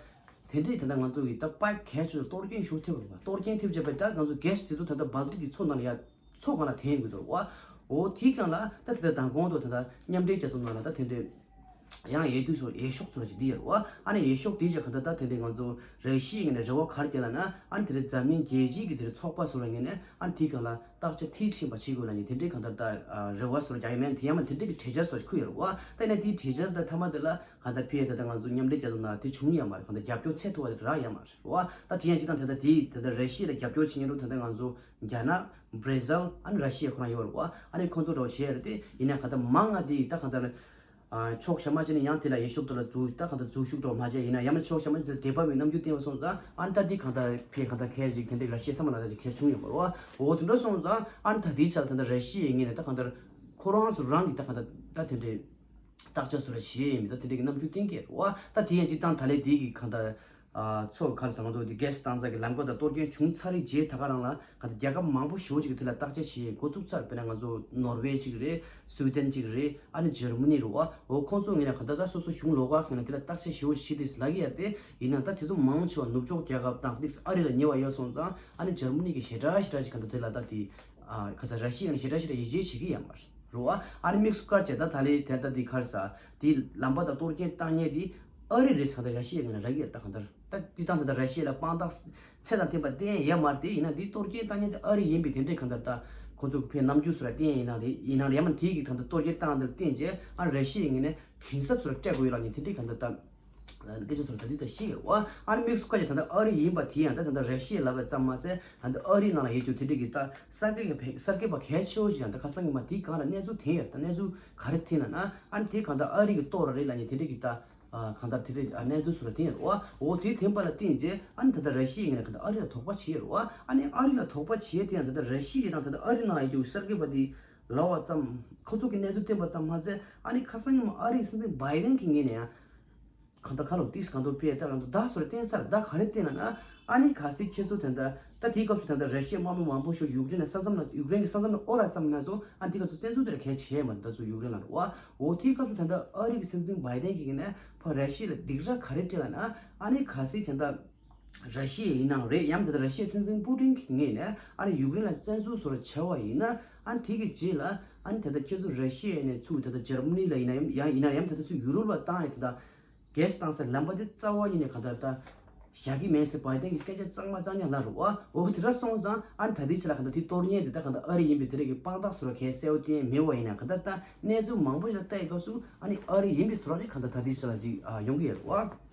དེ་འདྲའི་ད་ལྟ་ང་ཚོ་གི་ད་པའིབ་གལ་ཆེ་ཤོས་གཏོར་སྐྱོན་ཞེ་པོ་ཐེབས་རེད་བ། གཏོར་སྐྱོན་ཐེབས་བྱས་པ་ད་ང་ཚོ་གྷེ་སི་དེ་ཚོ་ད་ལྟ་སྦལ་ཏིག་གི་མཚོ་ནང་ལ་ཡ་མཚོ་སྒང་ལ་འཐེན་དགོས་འདུག་བ། འོ་དེའི་སྒང་ལ་ད་དེ་ལྟར་མདང་དགོང་དུ་ད་ལྟ་མཉམ་འབྲེལ་རྒྱལ་ཚོགས་ནང་ལ་ད་དེ་འདྲའི་ ཡང་འོས་བསྡུ་སོགས་འོས་ཤོག་ཚོ་ཅིག་འདི་ཡོད་རེད་བ། ཨ་ནི་འོས་ཤོག་འདི་ཅིག་ག་ད་ད་དེ་འདྲའི་ང་ཚོ་ར་ཤི་ཡའི་ངོས་ནས་རེ་བ་ག་རེ་བྱས་ལབ་ན། ཨ་ནི་དེ་རིང་འཛམ་གླིང་རྒྱལ་སྤྱིའི་གི་དེ་རིང་ཚོགས་པ་སོགས་ལ་ངོས་ནས་ཨ་ནི་དེའི་སྒང་ལ་བརྟག་དཔྱད་མཐིལ་ཕྱིན་པ་བྱེད་དགོས་ལབ་ནས་དེ་འདྲའི་ག་ད་ད་རེ་བ་སོགས་རྒྱག་ཡ་མེད། དེ་ཡང་མ་དེ་འདྲའི་གི་གྲོས་འཆར་སོགས་ཁུར་ཡོད་རེད་བ། ད་ཡིན་ན་དེའི་གྲོས་འཆར་ད་མཐའ་མ་དེ་ལ་ག་ད་ཕ་གི་ད་ད་ང་ཚོ་མཉམ་འབྲེལ་རྒྱལ་ཚོགས་ནང་དེ་བྱུང་ཡ་མ་རེད། ག་ད་རྒྱབ་སྐྱོར་ཚད་མཐོ་བ་དེ་རག་ཡ་མ་རེད་བ། ད་དེ་ཡང་སྤྱིར་བཏང་ད་ད་དེའི་ད་ད་ར་ཤི་ཡ་ལ་རྒྱབ་སྐྱོར་བྱེད་མཁན་རུ་ད་ད་ང་ཚོ་རྒྱ་ནག་བྷར་ཛིལ། ཨ་ནི་ར་ཤི་ཡ་ཁོ་རང་ཡོད་རེད་བ། ཨ་ནི་ཁོང་ཚོ་འདྲ་བོ་བྱས་རེད། དེ་ཡིན་ན་ག་ད་མང་ང་དེ་ད་ག་ད་ཨ་ཕྱོགས་གཞན་མ་ཅིག་ནས་ཡང་དེ་ལ་འོས་ཤོག་དེ་ལ་འཛུལ་ད་ག་ད་འཛུལ་ཞུགས་འདྲ་བོ་མ་བྱས། ཡིན་ན་ཡང་མིན་ཕྱོགས་གཞན་མ་ཅིག་དེ་དད་པ་མེད་རྣམ་འགྱུར་བསྟན་པ་སོང་ཙང་། ཨ་ནི་ད་དེ་ག་ད་ཕ་གི་ག་ད་གལ་ཅིག་དེ་འདྲའི་ར་ཤི་ཡའི་བསམ་བློ་ནང་ད་ཅིག་གལ་བྱུང་ཡོད་མ་རེད་བ། འོ་དེ་འདྲ་སོང་ཙང་ཨ་ནི་ད་དེའི་ཆ་ལ་ད་ད་ར་ཤི་ཡའི་ངོས་ནས་ད་ག་ད་ཁོ་རང་ཚོ་རང་གི་ད་ག་ད་ད་དེ་འདྲའི་བརྟག་དཔྱད་སོགས་ར་བྱས་ཡིན་མིན་ད་དེ་འདྲའི་གི་རྣམ་འགྱུར་བསྟན་གྱི་རེད་བ། ད་དེ་ཡང་སྤྱིར་བཏང་ད་ལན་དེའི་གི་ག་ད་ཨ་ཚོ་ག་རེ་ཟེར། ང་ཚོ་དེ་གྷེ་སི་བཏང་ས་གི་ལམ་ཁ་དང་གཏོར་སྐྱོན་བྱུང་ཚར་རེད། རྗེས་ད་ག་རང་ལ་ག་ད་རྒྱལ་ཁབ་མང་པོ་ཞེ་པོ་ཅིག་གི་དེ་ལ་བརྟག་དཔྱད་བྱས་འགོ་བཙུགས་ཚར། དཔེར་ན་ང་ཚོ་ནོར་ཝེ་ཅིག་རེད། སུའི་ཌེན་ཅིག་རེད། ཨ་ནི་འཇར་མ་ནི་རེད་བ། འོ་ཁོང་ཚོ་ངོས་ནས་ག་ད་ད་སོ་སོ་གཞུང་ལོགས་ཀ་གི་ནང་དེ་ལ་བརྟག་དཔྱད་ཞེ་པོ་ཞིག་བྱས་ཏེ་ལབ་ཀྱི་ཡོད་རེད། དེ་ཡིན་ན་ད་དེ་ཚོ་མང་ཆེ་བ་ནུབ་ཕྱོགས་རྒྱལ་ཁབ་དང་ཏིག་ཨ་རི་ལ་ཉེ་བ་ཡོད་སོང་ཙང་། ཨ་ནི་འཇར་མ་ནི་གི་ཞེ་དྲག་ཞེ་དྲག་ཅིག་ག་ད་དེ་ལ་ད་དེ་ཨ་ག་ས་ར་ཤི་ཡ་ནི་ཞེ་དྲག་ཞེ་དྲག་ཡིད་ཆེས་བྱེད་ཀྱི་ཡོད་མ་རེད་བ། ཨ་ནི་དམིགས་སུ་བཀར་བྱས་ད་ད་ལན་དེ་ད་དེ་ག་རེ་ཟེར། དེ་ལམ་ཁ་དང་གཏོར་སྐྱོན་བཏང་མཁན་དེ་ཨ་རི་རེད་ཟེར། ག་ད་ར་ཤི་ཡའི་ངོས་ནས་རག་གི་ཡོད་ད་ག་ད། ད་སྤྱིར་བཏང་ད་ད་ར་ཤི་ཡ་ལ་དཔང་རྟགས་ཚད་དང་ལྡན་པ་བསྟན་ཡོད་མ་རེད། དེ་ཡིན་ན་དེ་གཏོར་སྐྱོན་བཏང་མཁན་དེ་ཨ་རི་ཡིན་པའི་དེ་འདྲའི་ག་ད་ད་ཁོ་ཚོ་གི་ཕའི་རྣམ་འགྱུར་སོགས་ར་བསྟན་ཡིན་ན་རེད། ཡིན་ན་རེད། ཡང་མིན་དེ་གི་ག་ད་གཏོར་སྐྱོན་བཏང་དེ་ལ་བརྟེན་བྱས་ཨ་ར་ཤི་ཡའི་ངོས་ནས་གན་ས་སོགས་ར་སྤྲད་དགོས་ཡོད་ལབ་ནས་དེ་འདྲའི་ག་ད་ད་སྐད་ཆ་སོགས་ད་དེ་ད་བཤད་ཡོད་རེད་བ། ཨ་ནི་དམིགས་སུ་བཀར་བྱས་ད་ལྟ་ཨ་རི་ཡིན་པ་དེ་ཡང་ད་ད་ལྟ་ར་ཤི་ཡ་ལབ་པ་ཙམ་མ་ཟད། ད་ལྟ་ཨ་རིའི་ནང་ལ་ཡོད་རྒྱུ་དེ་འདྲ་གི་ད་གསར་སྐྱེས་གསར་སྐྱེས་པ་གལ་ཆེ་བོ་ཞིག་ཡང་ད་ཁ་སང་གི་མ་དེའི་སྒང་ལ་གནས་ཚུལ་ཐོན་ཡོད། ད་གནས་ཚུལ་ག་རེ་ཐོན་ལབ་ན། ཨ་ནི་དེ་གང་ལྟར་ཨ་རི་གི་ལྟོ་ར་རེད་ལབ་ནས་དེ་འདྲ་གི་ད་གང་ལྟར་དེ་འདྲ་གནས་ཚུལ་སོགས་ར་ཐོན་ཡོད་རེད་བ། འོ་དེ་ཐོན་པ་ལ་བརྟེན་རྗེས་ཨ་ནི་ད་ལྟ་ར་ཤི་ཡའི་ངོས་ནས་གང་ལྟར་ཨ་རི་ལ་དོགས་པ་བྱས་ཡོད་རེད་བ། ཨ་ནི་ཨ་རི་ལ་དོགས་པ་བྱས་དེ་ཡང་ད་ལྟ་ར་ཤི་ཡ་དང་ད་ལྟ་ཨ་རི་ནང་ཡོད་རྒྱུ་གསར་སྐྱེས་པ་དེ་ལབ་པ་ཙམ། ཁོ་ཚོ་གི་གནས་ཚུལ་བསྟན་པ་ཙམ་མ་ཟད། ཨ་ནི་ཁ་སང་ཉིན་མོ་ཨ་རིའི་སྲིད་འཛིན་བྷའི་ཌེན་གྱི་ངོས་ནས་ཡང་གང་ལྟར་ཁ་ལོ་ཏིས་གང་ལྟར་ཕེ་ཏ་གང་ལྟར་ད་སོ་རེ་བསྟན་ས་རེད། ད་ག་རེ་བསྟན་ལབ་ན། ཨ་ནི་གལ་སྲིད་ཁྱེད་ཚོ་དེ་འདྲ་ད་དེའི་སྐབས་སུ་དེ་འདྲ་ར་ཤི་ཡའི་དམག་མི་མང་པོ་ཞིག་ཡུཀ་རེན་ལ་ས་མཚམས་ལ་ཡུཀ་རེན་གྱི་ས་མཚམས་ལ་ཨོ་ར་ཙམ་མ་སོང་། ཨ་ནི་དེའི་སྐབས་སུ་བཙན་འཛུལ་དེ་འདྲ་གལ་ཆེ་མ་རེད། ད་ཚོ་ཡུཀ་རེན་ལ་རེད་བ། འོ་དེའི་སྐབས་སུ་དེ་འདྲ་ཨ་རི་གི་སྲིད་འཛིན་བྷའི་ཌེན་གྱི་ངོས་ནས་ཕར་ར་ཤི་ཡ་ལ་སྡིགས་ར་ག་རེ་སྤྲད་ལབ་ན། ཨ་ནི་གལ་སྲིད་དེ་འདྲ་ར་ཤི་ཡ་ཡིན་ནའང་རེད། ཡང་དེ་འདྲ་ར་ཤི་ཡའི་སྲིད་འཛིན་པུ་ཏིན་གྱི་ངོས་ནས་ཨ་ནི་ཡུཀ་རེན་ལ་བཙན་འཛུལ་སོགས་ར་བྱས་པ་ཡིན་ན། ཨ་ནི་དེ་གི་རྗེས་ལ་ཨ་ནི་དེ་འདྲ་ཁྱེད་ཚོ་ར་ཤི་ཡ་ནས་ཚུར་དེ་འདྲ་འཇར་མ་ནི་ལ་ཡིན་ན་ཡང་ཡང་ཡིན་ན་ཡང་དེ་འདྲ་ཚུར་ཡུ་རོབ་ལ་བཏང་ཡ་དེ་འདྲ། གྷེ་སི་བཏང་སའི་ལམ་པ་དེ་རྩ་བ་ཉིད་ནས་གང་ལྟར་ད་བཞག་གི་མེད་ཟེར་བྷའི་ཌེན་གྱིས་སྐད་ཆ་གཙང་མ་གཙང་རྐྱང་ལབ་རེད་བ། འོ་དེ་འདྲ་སོང་ཙང་ཨ་ནི་ད་ལྟའི་ཆ་ལ་གང་ལྟར་དེ་གཏོར་མཁན་དེ་ད་གང་ལྟར་ཨ་རི་ཡིན་པའི་དེ་རིགས་ཀྱི་དཔང་རྟགས་བཟོ་འདྲ་གལ་གསལ་བོ་བསྟན་མེད་པ་ཡིན་ན། གང་ལྟར་ད་གནས་ཚུལ་མང་པོ་ཞིག་ལ་བལྟ་ཡི་སྐབས་སུ་ཨ་ནི་ཨ་རི་ཡིན་པའི་བཟོ་འདྲ་ཅིག་གང་ལྟར་ད་ལྟའི་ཆ་ལ་ཅིག་ཡོང་གི་ཡོད་རེད་བ།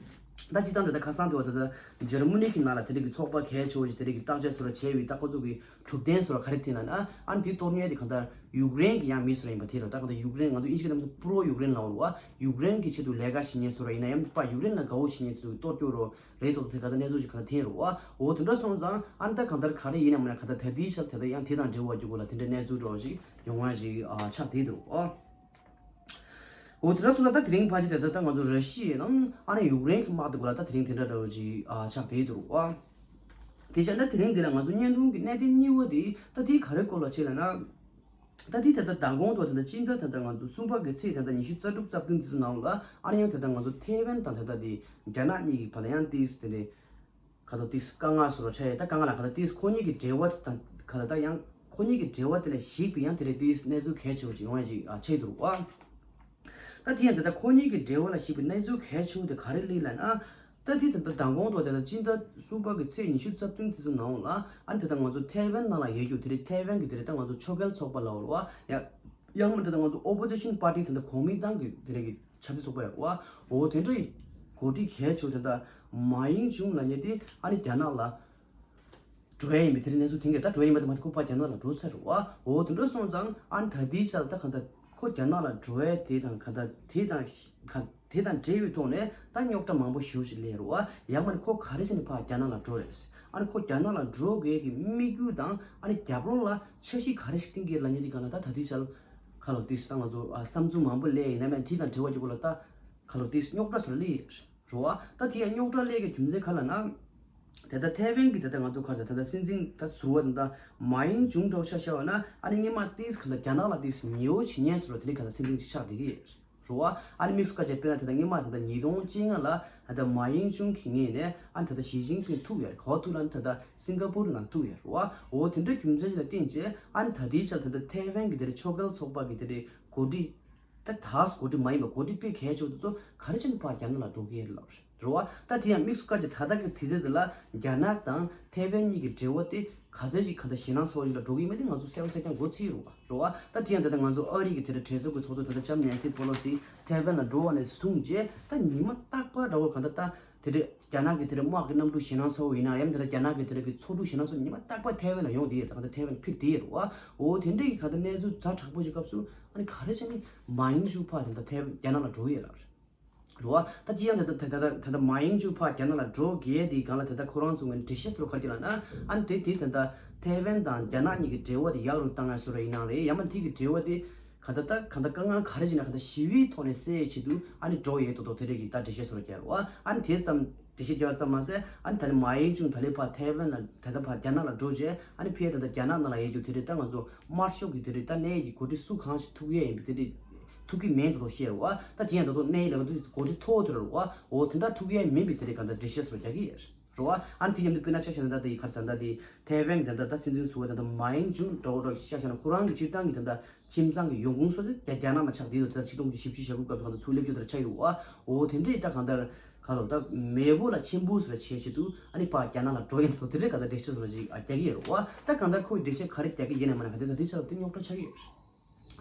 ད་སྤྱིར་བཏང་དེ་ད་ཁ་སང་དེ་བ་ད་ལྟ་འཇར་མ་ནི་གི་ནང་ལ་དེ་རིགས་ཀྱི་ཚོགས་པ་གལ་ཆེ་བོ་ཞིག་དེ་རིགས་ཀྱི་བརྟག་དཔྱད་བཟོ་འདྲ་བྱས་པའི་ད་ཁོ་ཚོ་གི་གྲུབ་དོན་སོགས་ལ་ག་རེ་ཐིག་ལབ་ན། ཨ་ནི་དེ་གཏོར་མཁན་དེ་གང་ལྟར་ཡུཀ་རེན་གྱི་ཡང་མི་སུ་ར་ཡིན་པ་དེ་རེད། ད་གང་ལྟར་ཡུཀ་རེན་ང་ཚོ་ཨིན་ཇི་སྐད་ནང་པྲོ་ཡུཀ་རེན་ལབ་རེད་བ། ཡུཀ་རེན་གྱི་ཆེད་དུ་ལས་ཀ་བྱེད་མཁན་སུ་ར་ཡིན་ན་ཡང་པ་ཡུཀ་རེན་ལ་དགའ་བོ་བྱེད་མཁན་ཚོ་གཏོར་སྐྱོར་རོ་རེད་དོ། དེ་ག་ད་གནས་ཚུལ་ཅིག་གང་ལྟར་ཐོན་རེད་བ། འོ་དེ་འདྲ་སོང་ཙང་ཨ་ནི་ད་གང་ལྟར་ག་རེ་ཡིན་ནམ་ན་གང་ལྟར་ད་ལྟའི་ཆར་དེ་ད་ཡང་དེ་དང་འབྲེལ་བ་རྒྱུ་གོ་ལ་དེ་འདྲ་གནས་ཚུལ་འདྲ་བོ་ཅིག་ཡོང་བ་ཅིག་ཨ་ཆགས་བསྡད་འདུག་ཨ། འོ་དེ་འདྲ་སོང་ཙང་ད་དེ་རིང་ཕལ་ཆེར་དེ་ད་ད་ང་ཚོ་ར་ཤི་ཡ་ནང་ཨ་ནི་ཡུཀ་རེན་གྱི་དམག་དེ་གོ་ལ་ད་དེ་རིང་དེ་འདྲ་འདྲ་བོ་ཅིག་ཨ་ཆགས་བསྡད་འདུག་ཨ། དེ་བྱས་ན་དེ་རིང་འདི་ལ་ང་ཚོ་བརྙན་ཐུང་གི་གནད་དོན་གཉིས་པ་དེ་ད་དེ་ག་རེ་སྐོར་ལ་བྱས་ལབ་ན། ད་དེ་ད་ལྟ་མདང་དགོང་དུ་ད་ལྟ་སྤྱི་ཟླ་ད་ལྟ་ང་ཚོ་གསུམ་པ་གི་ཚེས་ད་ལྟ་ཉི་ཤུ་རྩ་དྲུག་རྩ་བདུན་དེ་ཚོ་ནང་ལ་ཨ་ནི་ཡང་ད་ལྟ་ང་ཚོ་ཐའེ་ཝན་དང་ད་ལྟ་དེ་རྒྱ་ནག་གཉིས་ཀྱི་བར་ལ་ཡང་ཏིས་དེ་འདྲའི་ག་ལ་ཏིས་དཀའ་ངལ་སོགས་ལ་འཕྲད་ཡ། ད་དཀའ་ངལ་ལ་ག་ལ་ཏིས་ཁོ་གཉིས་ཀྱི་འབྲེལ་བ་དང་ག་ལ་ད་ཡང་ཁོ་གཉིས་ཀྱི་འབྲེལ་བ་དེ་ལ་གཞིགས་པའི་ཡང་དེ་འདྲའི་ཏིས་གནས་ཚུལ་གལ་ཆེ་བོ་ཅིག་ཡོང་ཡ་ཅིག་ཨ་ཆགས་འདུག་ཨ། ད་དེ་ཡང་ད་ལྟ་ཁོ་གཉིས་ཀྱི་འབྲེལ་བ་ལ་གཞིགས་པའི་གནས་ཚུལ་གལ་ཆེ་བོ་དེ་ག་རེ་སླེབས་ལབ་ན། ད་དེ་ད་ལྟ་མདང་དགོང་དུ་ད་ལྟ་སྤྱི་ཟླ་གསུམ་པ་གི་ཚེས་ཉི་ཤུ་རྩ་བདུན་དེ་ཚོ་ནང་ལ་ཨ་ནི་ད་ལྟ་ང་ཚོ་ཐའེ་ཝན་ནང་ལ་ཡོད་རྒྱུ་དེ་རེད། ཐའེ་ཝན་གི་དེ་རེད། ད་ང་ཚོ་ཕྱོགས་འགལ་ཚོགས་པ་ལབ་རེད་བ། ཡ་ཡང་མིན་ད་ལྟ་ང་ཚོ་ཨོ་པོ་ཟི་ཤན་པར་ཊི་ད་ལྟ་གོང་མའི་ཏང་གི་དེ་རེད་གི་ཆབ་སྲིད་ཚོགས་པ་ཡོད་རེད་བ། འོ་དེ་འདྲ་ཡི་འགོ་ཁྲིད་གལ་ཆེ་བོ་དེ་ད་མ་ཡིང་ཅུང་ལབ་མཁན་དེ་ཨ་ནི་རྒྱ་ནག་ལ་འགྲོ་ཡ་ཡིན་པའི་དེ་རིང་གནས་ཚུལ་ཐོན་གྱི་རེད། ད་འགྲོ་ཡ་ཡིན་པ་དེ་མ་གཏོགས་ཁོ་ཕར་རྒྱ་ནག་ལ་འགྲོ་ཚར་རེད་བ། འོ་དེ་འདྲ་སོང་ཙང་ཨ་ནི་ད་ལྟའི་ཆར་ད་གང་ལྟར་ཁོ་རྒྱ་ནག་ལ་འགྲོ་ཡ་དེ་དང་གང་ལྟར་དེ་དང་གང་དེ་དང་འབྲེལ་ཡོད་ཐོག་ནས་ད་རྙོག་དྲ་མང་པོ་ཞེ་པོ་ཞིག་སླེབས་རེད་བ། ཡང་མིན་ཁོ་ག་རེ་བྱས་ནས་ཕར་རྒྱ་ནག་ལ་འགྲོ་རེད། ཨ་ནི་ཁོ་རྒྱ་ནག་ལ་འགྲོ་དགོས་ཀྱི་དམིགས་ཡུལ་དང་ཨ་ནི་རྒྱབ་ལོགས་ལ་འཆར་གཞི་ག་རེ་ཞིག་བཏིང་གི་ལབ་མཁན་དེ་གང་ལ་ད་ད་ལྟའི་ཆར་ཁ་ལོ་དུས་སང་ང་ཚོ་ཨ་བསམ་ཚུལ་མང་པོ་སླེབས་ཡིན་ན་མིན་དེ་དང་འབྲེལ་བ་ཅིག་གོ་ལ་ད་ཁ་ལོ་དུས་རྙོག་དྲ་སོགས་སླེབས་ཡོད་རེད་བ། ད་དེ་ཡང་རྙོག་དྲ་སླེབས་ཀྱི་རྒྱུ་མཚན་ག་ལབ་ན། དེ་ལྟ་ཐའེ་ཝན་གྱི་དེ་ལྟ་ང་ཚོ་ཁ་ས་དེ་ལྟ་སྲིད་འཛིན་ད་ཟུར་པ་དེ་ལྟ་མ་ཡིང་ཅུང་འདྲ་བོ་ཆ་བཞག་པ་ན་ཨ་ནི་སྔོན་མ་ཏིས་ག་ལ་རྒྱ་ནག་ལ་ཏིས་ཉེ་བོ་བྱེད་མཁན་ཟུར་པ་དེ་རིང་ག་ལ་སྲིད་འཛིན་ཅིག་ཆགས་བསྡད་ཀྱི་རེད་བ། ཨ་ནི་དམིགས་སུ་བཀར་བྱས་དཔེར་ན་དེ་ལྟ་སྔོན་མ་དེ་ལྟ་ཉིས་སྟོང་བཅོ་ལྔ་ལ་ཨ་ད་མ་ཡིང་ཅུང་གི་ངོས་ནས་ཨ་ནི་དེ་ལྟ་ཞི་ཅིན་ཕིང་ཐུག་ཡོད་རེད། ག་པར་ཐུག་ལབ་ན་དེ་ལྟ་སིང་ག་པུར་ནང་ཐུག་ཡོད་རེད་བ། འོ་དེ་འདྲ་རྒྱུ་མཚན་ཞིག་ལ་བརྟེན་བྱས་ཨ་ནི་ད་ལྟའི་ཆར་དེ་ལྟ་ཐའེ་ཝན་གྱི་དེ་རིང་ཕྱོགས་འགལ་ཚོགས་པ་གི་དེ་རིང་འགོ་ཁྲིད། ད་ད་གོ་སྒྲིག་མ་ཡིན་པ་གོ་སྒྲིག་དཔེ་གལ་ཆེ་བ་དེ་ཚོ་ག་རེ་བྱས་ནས་ཕར་རྒྱ་ནག་ལ་འགྲོ་གི་ཡོད་ལབ་རེད་བ། ད་དེ་ཡང་དམིགས་སུ་བཀར་གྱི་ད་ལྟ་གི་དུས་ཚོད་འདི་ལ་རྒྱ་ནག་དང་ཐའེ་ཝན་གཉིས་ཀྱི་འབྲེལ་བ་དེ་ག་ཚོད་ཅིག་ག་འདྲ་ཞེད་སྣང་ཚ་བོ་ཞིག་ལ་འགྲོ་གི་ཡིན་མིན་དེ་ང་ཚོ་གསལ་པོ་གསལ་རྐྱང་གོ་ཚོད་རེད་བ། རེད་བ། ད་དེ་ཡང་ད་ལྟ་ང་ཚོ་ཨ་རི་གི་དེ་འདྲ་གྲོས་ཚོགས་ཀྱི་ཚོགས་གཙོ་ད་ལྟ་ལྕམ་ནན་སི་པོ་ལོ་སི་ཐའེ་ཝན་ལ་འགྲོ་བ་ནས་བཟུང་རྗེས་ད་ཉི་མ་རྟག་པར་འདྲ་བོ་གང་ལྟར་ད་དེ་འདྲ་རྒྱ་ནག་གི་དེ་འདྲ་དམག་གི་གནམ་གྲུ་ཞེད་སྣང་ཚ་བོ་ཡིན་ན་ཡང་དེ་འདྲ་རྒྱ་ནག་གི་དེ་འདྲ་གི་མཚོ་གྲུ་ཞེད་སྣང་ཚ་བོ་ཉི་མ་རྟག་པར་ཐའེ་ཝན་ལ་ཡོང་བསྡད་ཡོད། ད་གང་ལྟར་ཐའེ་ཝན་ཕེབས་བསྡད་ཡོད་རེད་བ། འོ་དེ་འདྲ་གི་གང་ལྟར་གནས་ཚུལ་ཛ་དྲག་པོ་ཞིག་སྐབས་སུ་ཨ་ནི་ག་རེ་བྱས་ནས་མ་ཡིང་ཅུ་ཕར་དེ་འདྲ་ཐའེ་ཝན་རྒྱ་ནག་ལ་འགྲོ་གི་ཡོད་ལབ་རེད། རེད་བ། ད་ཅི་ཡང་ད་ད་ད་ད་ད་ད་མ་ཡིང་ཅུ་ཕར་རྒྱ་ནག་ལ་འགྲོ་གི་དེའི་སྒང་ལ་ད་ད་ཁོ་རང་ཚོ་ངོས་ནས་འགྲེལ་བཤད་ཟེར་བ་ག་རེ་བྱས་ལབ་ན། ཨ་ནི་དེ་དེ་ད་ད་ཐའེ་ཝན་དང་རྒྱ་ནག་གཉིས་ཀྱི་འབྲེལ་བ་དེ་ཡག་རུ་བཏང་ཡ་བཟོ་འདྲ་ཡིན་ནའང་རེད། ཡང་མ་དེ་གི་འབྲེལ་བ་དེ་ག་ད་ད་ག་ད་དཀའ་ངལ་ག་རེ་བྱས་ན་ག་ད་ཞི་བའི་ཐོག་ནས་སེལ་ཡའི་ཆེད་དུ་ཨ་ནི་འགྲོ་ཡས་ཏོག་ཏོག་དེ་འདྲ་གི་ད་འགྲེལ་བཤད་ཟེར་བ་ག་རེ་རེད་བ། ཨ་ནི་དེ་ཙམ་འགྲེལ་བཤད་རྒྱག་ཙམ་མ་ཟད་ཨ་ནི་ད་ནི་མ་ཡིང་ཅུ་ད་ལེ་ཕར་ཐའེ་ཝན་ལ་ད་ད་ཕར་རྒྱ་ནག་ལ་འགྲོ་རྗེས་ཨ་ནི་ཕར་ད་ད་རྒྱ་ནག་ནང་ལ་ཡོད་རྒྱུ་དེ་འདྲ་ད་ང་ཚོ་དམར་ཤོག་གི་དེ་འདྲ་ད་གནས་ཀྱི་འགོ་ཁྲིད་སུ་གང་ཞིག་ཐུག་ཡས་ཡིན་པའི་དེ་འདྲ་ཐུག་གི་མིན་འགྲོ་ཤེས་རེད་བ། ད་དེ་ཡང་ད་དུང་གནས་ལ་ང་ཚོ་འགོ་ཁྲིད་མཐོ་བོ་དེ་རེད་བ། འོ་དེ་འདྲ་ཐུག་ཡས་མིན་པའི་དེ་འདྲ་ག་འདྲ་འགྲེལ་བཤད་སོགས་རྒྱག་གི་ཡོད་རེད་བ། ཨ་ནི་དེ་མཉམ་དུ་དཔེར་ན་ཆ་བཞག་ན་ད་དེ་ག་རེ་ཟེར་ན་ད་དེ་ཐའེ་ཝན་དེ་འདྲ་ད་སྲིད་འཛིན་ཟུར་པ་དེ་འདྲ་མ་ཡིང་ཅུ་འདྲ་བོ་འདྲ་ཆ་བཞག་ན་ཁོ་རང་གི་སྤྱིར་བཏང་གི་དེ་འདྲ་ཁྱིམ་ཚང་གི་ཡོང་ཁུངས་སོགས་དེ་རྒྱ་རྒྱ་ནག་ནང་ཆགས་བསྡད་ཡོད། དེ་ཆིག་སྟོང་དགུ་བརྒྱ་བཞི་བཅུ་ཞེ་དགུ་སྐབས་སུ་གང་ལྟར་ཚུར་སླེབས་རྒྱུ་དེ་འདྲ་ཆགས་ཡོད་བ། འོ་དེ་འདྲས་ད་གང་ལྟར་ག་ལོ་ད་མེས་པོ་ལ་མཆན་བུ་ཟེར་བ་བྱས་ཆེད་དུ་ཨ་ནི་ཕར་རྒྱ་ནག་ལ་འགྲོ་ཡས་འདུག་དེ་འདྲས་ག་ད་འགྲེལ་བཤད་ཟེར་བ་ཅིག་ཨ་རྒྱག་གི་ཡོད་རེད་བ། ད་གང་ལྟར་ཁོས་འགྲེལ་བཤད་ག་རེ་རྒྱག་གི་ཡིན་ནའི་མ་ནི་ག་དེ་ད་དེ་ཆ་ལ་དེ་རྙོག་དྲ་ཆགས་ཀྱི་ཡོད་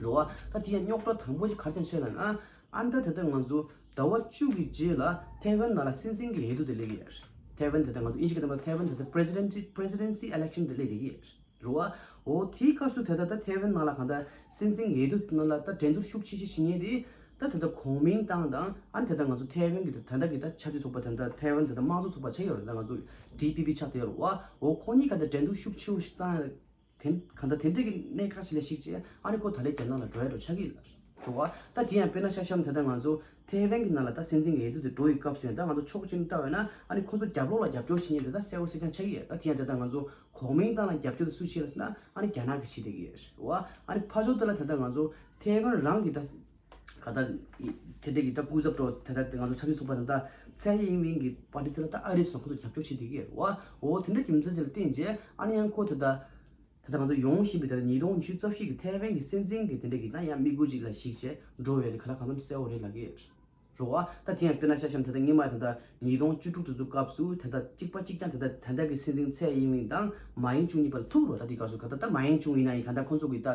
རེད་བ། ད་དེ་ཡང་རྙོག་དྲ་དང་པོ་ཅིག་ག་རེ་ཆགས་ལབ་ན། ཨ་ནི་ད་ད་ལྟ་ང་ཚོ་ཟླ་བ་བཅུ་གི་རྗེས་ལ་ཐའེ་ཝན་ནང་ལ་སྲིད་འཛིན་གྱི་འོས་བསྡུ་དེ་སླེབས་ཀྱི་ཡོད་རེད། ཐའེ་ཝན་ད་ལྟ་ང་ཚོ་དབྱིན་ཇི་གི་ད་ལྟ་ཐའེ་ཝན་ད་ལྟ་presidential presidency election དེ་སླེབས་བསྡད་ཀྱི་ཡོད་རེད། རེད་བ། འོ་དེའི་སྐབས་སུ་ད་ལྟ་ད་ཐའེ་ཝན་ནང་ལ་གང་ལྟར་སྲིད་འཛིན་འོས་བསྡུ་ནང་ལ་ད་འགྲན་བསྡུར་ཤུགས་ཆེ་ཤོས་བྱེད་མཁན་དེ་ད་ད་ལྟ་གོ་མིང་ཏང་དང་ཨ་ནི་ད་ལྟ་ང་ཚོ་ཐའེ་ཝན་གྱི་ད་ད་ལྟ་གི་ད་ཆབ་སྲིད་ཚོགས་པ་ད་ལྟ་ཐའེ་ཝན་ད་ལྟ་དམངས་གཙོ་ཚོགས་པ་ཆགས་ཡོད་རེད། ད་ང་ཚོ་ཌི་པི་པི་ཆགས་བསྡད་ཡོད་རེད་བ། འོ་ཁོ་གཉིས་ཀ་ད་འགྲན་བསྡུར་ཤུགས་ཆེ་བོ་ཞིག་བཏང་ཡ་དེ་གང་ལྟར་དེ་འདྲ་གི་གནད་འགག་ཅིག་ལ་གཞིགས་བྱས་ཨ་ནི་ཁོ་ད་ལྟ་རྒྱ་ནག་ལ་འགྲོ་ཡ་འགྲོ་ཆགས་ཀྱི་ཡོད་རེད་བ། ད་དེ་ཡང་དཔེར་ན་ཆ་བཞག་ན་ད་ལྟ་ང་ཚོ་ཐའེ་ཝན་གྱི་ནང་ལ་ད་སྲིད་འཛིན་འོས་བསྡུ་དེ་འགྲོ་བའི་སྐབས་སུ་ཡང་ད་ང་ཚོ་ཕྱོགས་གཅིག་ནས་བལྟ་བས་ན་ཨ་ནི་ཁོ་ཚོ་རྒྱབ་ལོགས་ལ་རྒྱབ་སྐྱོར་བྱེད་མཁན་དེ་ད་གསལ་པོ་གསལ་རྐྱང་ཆགས་ཀྱི་ཡོད། ད་དེ་ཡང་ད་ལྟ་ང་ཚོ་གོ་མིང་ཏང་ལ་རྒྱབ་སྐྱོར་དེ་སུས་བྱེད་ལབ་ཟེར་ན་ཨ་ནི་རྒྱ་ནག་གིས་བྱེད་བསྡད་ཀྱི་ཡོད་རེད་བ། ཨ་ནི་ཕར་ཕྱོགས་དེ་ལ་ད་ལྟ་ང་ཚོ་ཐའེ་ཝན་རང་གི་ད་ག་ད་དེ་འདྲ་གི་ད་སྐུ་ཚབ་འགྲོ་ད་ལྟ་ང་ཚོ་ཆབ་སྲིད་ཚོགས་པ་དང་ད་ཚའེ་ཡིན་ཝིན་གྱི་པར་ཏི་དེ་ལ་ད་ཨ་རི་ཚོ་ཁོ་ཚོ་རྒྱབ་སྐྱོར་བྱེད་བསྡད་ཀྱི་ཡོད་རེད་བ། འོ་དེ་འདྲ་རྒྱུ་མཚན་ཅིག་ལ་བརྟེན་བྱས་ཨ་ནི་ཡང་ཁོ་ད་ལྟ་ད་ལྟ་ང་ཚོ་ཡོང་བཞིན་པའི་ད་ལྟ་ཉིས་སྟོང་ཉི་ཤུ་རྩ་བཞི་གི་ཐའེ་ཝན་གྱི་སྲིད་འཛིན་གྱི་དེ་འདྲ་གི་ད་ཡང་དམིགས་ཡུལ་ཅིག་ལ་གཞིགས་བྱས་འགྲོ་བའི་ལས་ཀ་ལ་གང་འཚམ་གསལ་བོ་རེད་ལབ་ཀྱི་ཡོད་རེད་བ། ད་དེ་ཡང་དཔེར་ན་ཆ་བཞག་ན་ད་ལྟ་སྔོན་མ་ད་ལྟ་ཉིས་སྟོང་བཅུ་དྲུག་དེ་ཚོ་སྐབས་སུ་ད་ལྟ་གཅིག་པ་གཅིག་རྐྱང་ད་ལྟ་ད་ལྟ་གི་སྲིད་འཛིན་ཚའེ་ཡིན་ཝིན་དང་མ་ཡིང་ཅུང་གཉིས་བར་ལ་ཐུག་རོགས། ད་དེའི་སྐབས་སུ་ག་ད་ད་མ་ཡིང་ཅུང་ཡིན་ན་ཡིན་གང་ལྟར་ཁོང་ཚོ་གི་ད་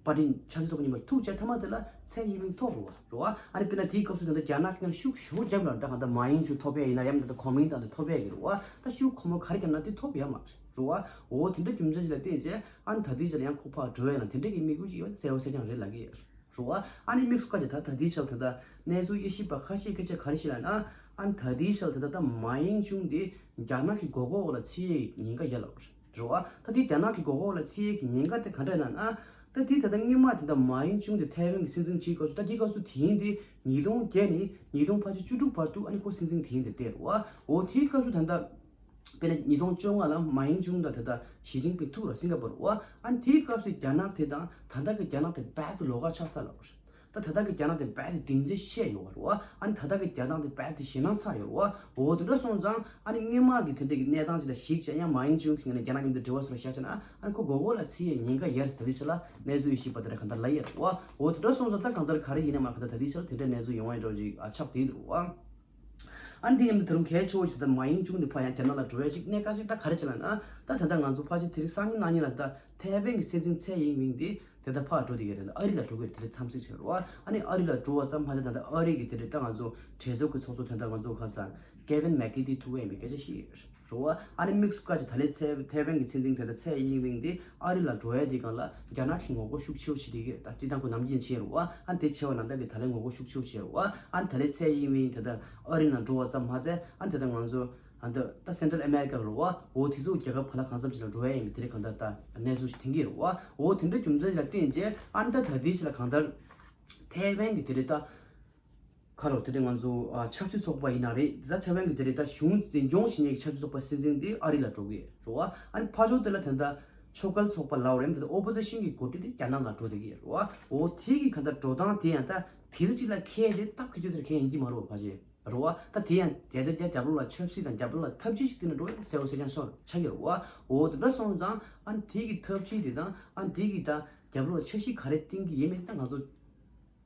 པར་ཏི་ཆབ་སྲིད་ཚོགས་པ་གཉིས་བར་ལ་ཐུག་བྱས་མཐའ་མ་དེ་ལ་ཚའེ་ཡིན་ཝིན་ཐོབ་རོགས་རོགས། ཨ་ནི་དཔེར་ན་དེའི་སྐབས་སུ་ད་ལྟ་རྒྱ་ནག་གི་ནང་ཤུགས་ཞེ་པོ་བརྒྱབ་ལ་ད་གང་ལྟར་མ་ཡིང་ཅུང་ཐོབ་ཡ་ཡིན་ན་ཡང་ད་ལྟ་གོ་མིང་ཏང་དེ་ཐོབ་ཡ་གི་རོགས། ད་ཤུགས་ཁོ་མོ་ག་རེ་བརྒྱབ་ན་དེ་ཐོབ་ཡ་མ་རེད་རོགས། འོ་དེ་འདྲ་རྒྱུ་མཚན་ཅིག་ལ་བརྟེན་བྱས་ཨ་ནི་ད་དེའི་ཆ་ལ་ཡང་ཁོ་ཕར་འགྲོ་ཡ་ན་དེ་འདྲ་གི་དམིགས་ཡུལ་ཅིག་ཡོད་གསལ་བོ་གསལ་རྐྱང་རེད་ལབ་ཀྱི་ཡོད་རོགས། ཨ་ནི་དམིགས་སུ་བཀར་བྱས་ད་ད་དེའི་ཆ་ལ་ད་ལྟ་གནས་ཚུལ་དབྱེ་ཞིབ་པ་ཁ་ཤས་སྐད་ཆ་ག་རེ་བཤད་ལབ་ན། ཨ་ནི་ད་ལྟའི་ཆར་ད་ལྟ་ད་མ་ཡིང་ཅུང་དེ་རྒྱ་ནག་གི་མགོ་སྐོར་འོག་ལ་ཚུད་ཡས་ཉེན་ཁ་ཡོད་ལབ་རེད་བ། ད་དེ་རྒྱ་ནག་གི་མགོ་སྐོར་འོག་ལ་ཚུད་ཡས་ཀྱི་ཉེན་ཁ་དེ་ག་འདྲ་ལབ་ན། ད་དེ་ད་ལྟ་སྔོན་མ་དེ་འདྲ་མ་ཡིང་ཅུང་དེ་ཐའེ་ཝན་གྱི་སྲིད་འཛིན་བྱེད་སྐབས་སུ་ད་དེའི་སྐབས་སུ་དེ་ཡིན་དེ་ཉིས་སྟོང་བརྒྱད་ནས་ཉིས་སྟོང་ཕལ་ཆེར་བཅུ་དྲུག་བར་དུ་ཨ་ནི་ཁོ་སྲིད་འཛིན་དེ་ཡིན་དེ་བསྡད་རེད་བ། འོ་དེའི་སྐབས་སུ་ད་ལྟ་དཔེར་ན་ཉིས་སྟོང་བཅོ་ལྔ་ལ་མ་ཡིང་ཅུང་དང་དེ་ད་ཞི་ཅིན་ཕིང་ཐུག་ར་སིང་ག་པོར་བ། ཨ་ནི་དེའི་སྐབས་སུ་རྒྱ་ནག་དེ་དང་ད་ལྟ་གི་རྒྱ་ནག་དེ་རྦད་དེ་ལོགས་ཀ་ཆགས་ས་ལབ་རེད། ད་ད་ལྟ་གི་རྒྱ་ནག་དེ་རྦད་དེ་གདེང་ཚོད་ཆེ་ཡོད་རེད་བ། ཨ་ནི་ད་ལྟ་གི་རྒྱ་ནག་དེ་རྦད་དེ་ཞེད་སྣང་ཚ་ཡོད་རེད་བ། འོ་དེ་འདྲ་སོང་ཙང་ཨ་ནི་སྔོན་མ་གི་དེ་འདྲ་གི་གནས་སྟངས་ཅིག་ལ་གཞིགས་བྱས་ཡང་མ་ཡིང་ཅུང་གིས་ནས་རྒྱ་ནག་མཉམ་དུ་འབྲེལ་བ་བཟོ་བྱས་བྱས་ན་ཨ་ནི་ཁོ་མགོ་སྐོར་ལ་ཚུད་ཡས་ཉེན་ཁ་ཡོད་རེད། ད་ལྟའི་ཆ་ལ་གནས་ཚུལ་ཡོད་ཤེས་པ་དེ་འདྲ་གང་ལྟར་ལབ་ཡོད་རེད་བ། འོ་དེ་འདྲ་སོང་ཙང་ད་གང་ལྟར་ག་རེ་ཡིན་ན་མ་གང་ལྟར་ད་ལྟའི་ཆ་ལ་དེ་འདྲ་གནས་ཚུལ་ཡོང་བ་འདྲ་བོ་ཅིག་ཨ་ཆགས་བསྡད་འདུག་བ། ཨ་ནི་འདི་ཡང་ད་རུང་གལ་ཆེ་བོ་ཞིག་ད་མ་ཡིང་ཅུང་འདི་ཕར་ཡང་རྒྱ་ནག་ལ་འགྲོ་ཡ་ཅིག་གནད་འགག་ཅིག་ད་ག་རེ་བྱས་ལབ་ན། ད་ད་ལྟ་ང་ཚོ་ཕལ་ཆེར་དེ་རིང་སང་ཉིན་གནངས་ཉིན་ལ་ད་ཐའེ་ཝན་གྱི་སྲིད་འཛིན་ཚའེ་ཡིན་མིང་འདི་དེ་ལྟར་ཕར་འགྲོ་བསྡད་ཀྱི་རེད། ད་ཨ་རི་ལ་འགྲོ་གི་རེད། དེ་ལ་འཚམས་གཟིགས་བྱེད་རོགས། ཨ་ནི་ཨ་རི་ལ་འགྲོ་བ་ཙམ་མ་ཟད་ད་ལྟ་ཨ་རི་གི་དེ་རེད་ད་ང་ཚོ་གྲོས་ཚོགས་ཀྱི་ཚོགས་གཙོ་དོན་དག་ང་ཚོ་ཁ་སང་ཀེ་ཝིན་མེག་ཀི་ཏི་ཐུག་གི་ཡིན་པའི་སྐད་ཆ་ཤེས་ཡོད་རེད། རེད་བ། ཨ་ནི་དམིགས་སུ་བཀར་གྱི་ད་ལན་ཚའེ་ཐའེ་ཝན་གྱི་སྲིད་འཛིན་དེ་ད་ཚའེ་ཡིན་མིང་དེ་ཨ་རི་ལ་འགྲོ་ཡ་དེ་སྒང་ལ་རྒྱ་ནག་གིས་ངོ་རྒོལ་ཤུགས་ཆེ་བོ་བྱེད་བསྡད་ཀྱི་རེད། ད་སྤྱིར་བཏང་ཁོ་ནམ་རྒྱུན་བྱེད་རེད་བ། ཨ་ནི་དེ་བྱས་པ་ནང་ལྟར་གྱི་ད་ལན་ངོ་རྒོལ་ཤུགས་ཆེ་བོ་བྱེད་རེད་བ། ཨ་ནི་ད་ལན་ཚའེ་ཡིན་མིང་དེ་ད་ཨ་རི་ནང་འགྲོ་བ་ཙམ་མ་ཟད་ཨ་ནི་དེ་ད་ང་ཚོ་ཨ་ནི་ད་སེན་ཊྲལ་ཨ་མེ་རི་ཀ་རེད་བ། འོ་དེ་ཚོ་རྒྱལ་ཁབ་ག་ལ་གང་འཚམ་ཞིག་ལ་འགྲོ་ཡ་ཡིན་པའི་དེ་རིགས་གང་ལྟར་ད་གནས་ཚུལ་ཞིག་ཐོན་གྱི་རེད་བ། འོ་དེ་འདྲ་རྒྱུ་མཚན་ཞིག་ལ་བརྟེན་རྗེས་ཨ་ནི་ད་ད་ལྟའི་ཆ་ལ་གང་ལྟར་ཐའེ་ཝན་གྱི་དེ་རིགས་ད། ཁ་རོག་དེ་འདྲ་ང་ཚོ་ཨ་ཆབ་སྲིད་ཚོགས་པ་ཡིན་ན་རེད། དེ་ལྟར་ཆབ་ཡངས་ཀྱི་དེ་རིགས་ད་གཞུང་འཛིན་སྐྱོང་བྱེད་མཁན་གྱི་ཆབ་སྲིད་ཚོགས་པ་སྲིད་འཛིན་དེ་ཨ་རི་ལ་འགྲོ་གི་རེད་བ། ཨ་ནི་ཕར་ཕྱོགས་དེ་ལ་ད་ལྟ་ཕྱོགས་འགལ་ཚོགས་པ་ལབ་རེད། ད་ལྟ་ཨོ་པོ་ཟི་ཤན་གྱི་འགོ་ཁྲིད་དེ་རྒྱ་ནག་ལ་འགྲོ་བསྡད་ཀྱི་རེད་བ། འོ་དེ་གི་ག་འདྲ་འགྲོ་སྟངས་དེ་ཡང་ད་དེ་ཚོ་གཅིག་ལ་ཁེལ་ཏེ་སྟབས་ཁེལ་རྒྱུ་དེ་ཁེལ་ཡིན་གྱི་མ་རེད་བ་ཕལ་ཆེར་རེད་བ། ད་དེ་ཡང་དེ་ལྟར་རྒྱ་རྒྱབ་ལོགས་ལ་ཆབ་སྲིད་དང་རྒྱབ་ལོགས་ལ་ཐབས་ཇུས་ཤིག་བཏིང་ནས་འགྲོ་ཡ་གསལ་པོ་གསལ་རྐྱང་ཤོར་ཆགས་ཀྱི་རེད་བ། འོ་དེ་འདྲ་སོང་ཙང་ཨ་ནི་དེ་གི་ཐབས་ཇུས་དེ་དང་ཨ་ནི་དེ་གི་ད་རྒྱབ་ལོགས་ལ་འཆར་གཞི་ག་རེ་བཏིང་གི་ཡིན་མིན་དེ་ད་ང་ཚོ།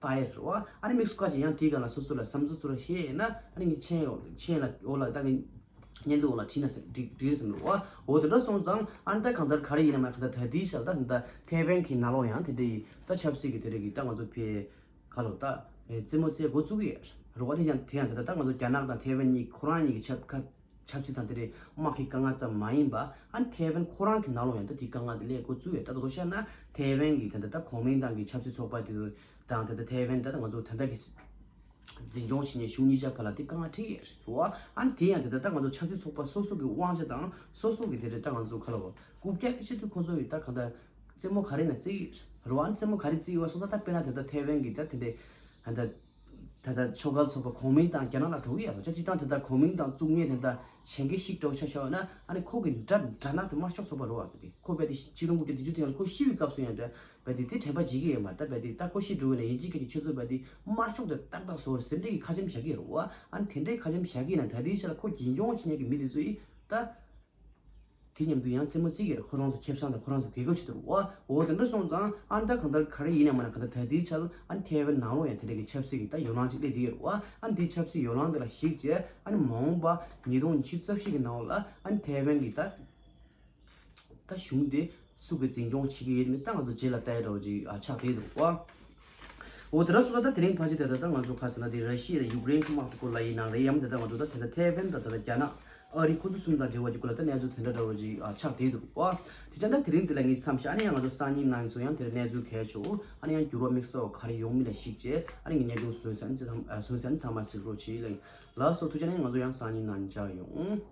ཕ་ཡ་རེད་བ། ཨ་ནི་དམིགས་སུ་བཀར་ཅིག་ཡང་དེའི་སྒང་ལ་སོ་སོ་ལ་བསམ་ཚུལ་ཚུར་བཤད་ཡིན་ན་ཨ་ནི་ངས་མཆན་འོག་མཆན་ལ་འོག་ལ་ད་ངས་བརྙན་ཐུང་འོག་ལ་བྲིས་ན་ཟེར་འགྲིག་འགྲིག་རེད་བསམ་རེད་བ། འོ་དེ་འདྲ་སོང་ཙང་ཨ་ནི་ད་གང་ལྟར་ག་རེ་ཡིན་ན་མ་གང་ལྟར་ད་ལྟའི་ཆར་ད་ད་ཐའེ་ཝན་གྱི་ནང་ལོགས་ཡང་དེ་འདྲ་ཡི་ད་ཆབ་སྲིད་ཀྱི་དེ་འདྲ་གི་ད་ང་ཚོ་ཕའི་ག་ལོ་ད་རྩེད་མོ་རྩེ་འགོ་བཙུགས་ཀྱི་ཡོད་རེད་བ། དེ་ཡང་དེ་ཡང་དེ་ད་ད་ང་ཚོ་རྒྱ་ནག་དང་ཐའེ་ཝན་གཉིས་ཁོ་རང་གཉིས་ཀྱི་ཆབ་ཁ་ཆབ་སྲིད་དང་དེ་རེད་དམག་གི་དཀའ་ངལ་ཙམ་མ་ཡིན་པ་ཨ་ནི་ཐའེ་ཝན་ཁོ་རང་གི་ནང་ལོགས་ཡང་ད་དེའི་དཀའ་ངལ་དེ་སླེབས་འགོ་བཙུགས་ཡོད། ད་དོ་དོ་བཤད་ན་ཐའེ་ཝན་གྱི་ད་ད་ད་གོ་མིན་ཏང་གི་ཆབ་སྲིད་ཚོགས་པ་དེ་དང་ད་ད་ཐའེ་ཝན་ད་ད་ང་ཚོ་ད་ལྟ་གི་འཛིན་སྐྱོང་བྱེད་མཁན་གཞུང་གཉིས་ཆ་བར་ལ་དེ་དཀའ་ངལ་འཕྲད་ཀྱི་རེད་བ། ཨ་ནི་དེ་ཡང་དེ་ད་ད་ང་ཚོ་ཆབ་སྲིད་ཚོགས་པ་སོ་སོ་གི་དབང་ཆ་དང་སོ་སོ་གི་དེ་རེད་ད་ང་ཚོ་ག་ལ་བ་རྐུབ་བཀྱག་གི་ཆེད་དུ་ཁོ་ཚོ་གི་ད་གང་ད་རྩེད་མོ་ག་རེ་ན་རྩེ་ཡི་རེད་བ། ཨ་ནི་རྩེད་མོ་ག་རེ་རྩེ་ཡི་བ་སོང་ཙང་ད་དཔེར་ན་དེ་ད་ཐའེ་ཝན་གྱི་ད་དེ་འདྲའི་ད་ད་ད་ད་ཆོལ་ཁ་ཚོགས་པ་གོ་མིན་ཏང་རྒྱ་ནག་ལ་འགྲོ་གི་ཡ་རོ། ཅག་སྤྱི་བཏང་དེ་ད་གོ་མིན་ཏང་བཙུགས་མཁན་དེ་ད་གཞན་གྱི་ཤིག་འགྲོ་ཆ་ཤོག་ན་ཨ་ནི་ཁོ་གི་དགྲ་དགྲ་ནག་དེ་དམར་ཤོག་ཚོགས་པ་རོ་བ་དེ་ཁོ་བས་དེ་ཆིག་སྟོང་དགུ་བརྒྱ་བདུན་ཅུ་དེ་ཡང་ཁོ་ཤི་བའི་སྐབས་སུ་ཡང་ད་བས་དེ་དེ་དྲན་པ་བརྗེད་ཀྱི་ཡོད་མ་རེད། ད་བས་དེ་ད་ཁོ་ཤི་འགྲོ་བས་ན་ཡིན་གཅིག་སྐད་ཀྱི་ཆུ་ཚོད་བས་དེ་དམར་ཤོག་དེ་ཏག་ཏག་བཟོ་བར་ཟེར་འདྲེ་གི་ཁ་ཆེམས་བཞག་གི་ཡོད་རོ་བ། ཨ་ནི་དེ་འདྲའི་ཁ་ཆེམས་བཞག་གི་ཡིན་ན་ད་དེའི་ཆ་ལ་ཁོ་རྒྱུན་སྐྱོང་བྱེད་མཁན་གྱི་མི་དེ་ཚོ་ཡིས་ད། དེ་མཉམ་དུ་ཡང་རྩེད་མོ་རྩེ་གི་རེད། ཁོ་རང་ཚོ་ཁེ་བཟང་དང་ཁོ་རང་ཚོ་རྒྱལ་ཁབ་ཆེད་དུ་རེད་བ། འོ་དེ་འདྲ་སོང་ཙང་ཨ་ནི་ད་གང་ལྟར་ག་རེ་ཡིན་ཡང་མིན་ན་གང་ལྟར་ད་ལྟའི་ཆར་ཨ་ནི་ཐའེ་ཝན་ནང་ལོགས་ཡང་དེ་འདྲ་གི་ཆབ་སྲིད་ཀྱི་ད་ཡོ་ལང་ཅིག་སླེབས་བསྡད་ཡོད་རེད་བ། ཨ་ནི་འདིའི་ཆབ་སྲིད་ཡོ་ལང་དེ་ལ་གཞིགས་བྱས་ཨ་ནི་མ་འོངས་པ་ཉིས་སྟོང་ཉི་ཤུ་རྩ་བཞི་གི་ནང་ལོགས་ལ་ཨ་ནི་ཐའེ་ཝན་གྱི་ད་ད་གཞུང་དེ་སུ་གིས་འཛིན་སྐྱོང་བྱེད་ཀྱི་ཡོད་མེད་ད་ང་ཚོ་རྗེས་ལ་ལྟ་ཡ་འདྲ་བོ་ཅིག་ཨ་ཆགས་བསྡད་འདུག་བ། འོ་དེ་འདྲ་སོང་ཙང་ད་དེ་རིང་ཕལ་ཆེར་དེ་ལྟར་ད་ང་ཚོ་ཁ་ཟེར་ན་དེ་ར་ཤི་ཡ་དང་ཡུཀ་རེན་གྱི་དམག་དེ་སྐོར་ལ་ཡིན་ནའང་རེད། ཡང་དེ་ལྟར་ང་ཚོ་ད་དེ་ལྟར་ཐའེ་ཝན་དང་དེ་ལྟར་རྒྱ་ནག་ཨ་རི་ཁོ་ཚོ་གསུམ་དང་འབྲེལ་བ་ཅིག་སྐོར་ལ་ད་གནས་ཚུལ་དེ་འདྲ་འདྲ་བོ་ཅིག་ཨ་ཆགས་བསྡད་འདུག་བ། དེ་བྱས་ན་དེ་རིང་འདི་ལ་ངས་མཚམས་བཞག་ཨ་ནི་ཡང་ང་ཚོ་སང་ཉིན་ནང་ཚོ་ཡང་དེ་ལ་གནས་ཚུལ་གལ་ཆེ་བོ་ཨ་ནི་ཡང་འགྱུར་བ་དམིགས་བསལ་བ་ག་རེ་ཡོང་མིན་ལ་གཞིགས་བྱས་ཨ་ནི་ངས་བརྙན་ཐུང་བཟོས་ཚར་ཨ་ནི་ཚང་ཨ་བཟོས་ཚར་ཨ་ནི་ཚང་མ་གཟིགས་རོགས་བྱེད་ལ། ལགས་སོ་ཐུགས་རྗེ་ཆེ། ཨ་ནི་ང་ཚོ་ཡང་སང་ཉིན་ནང་མཇལ་ཡོང་།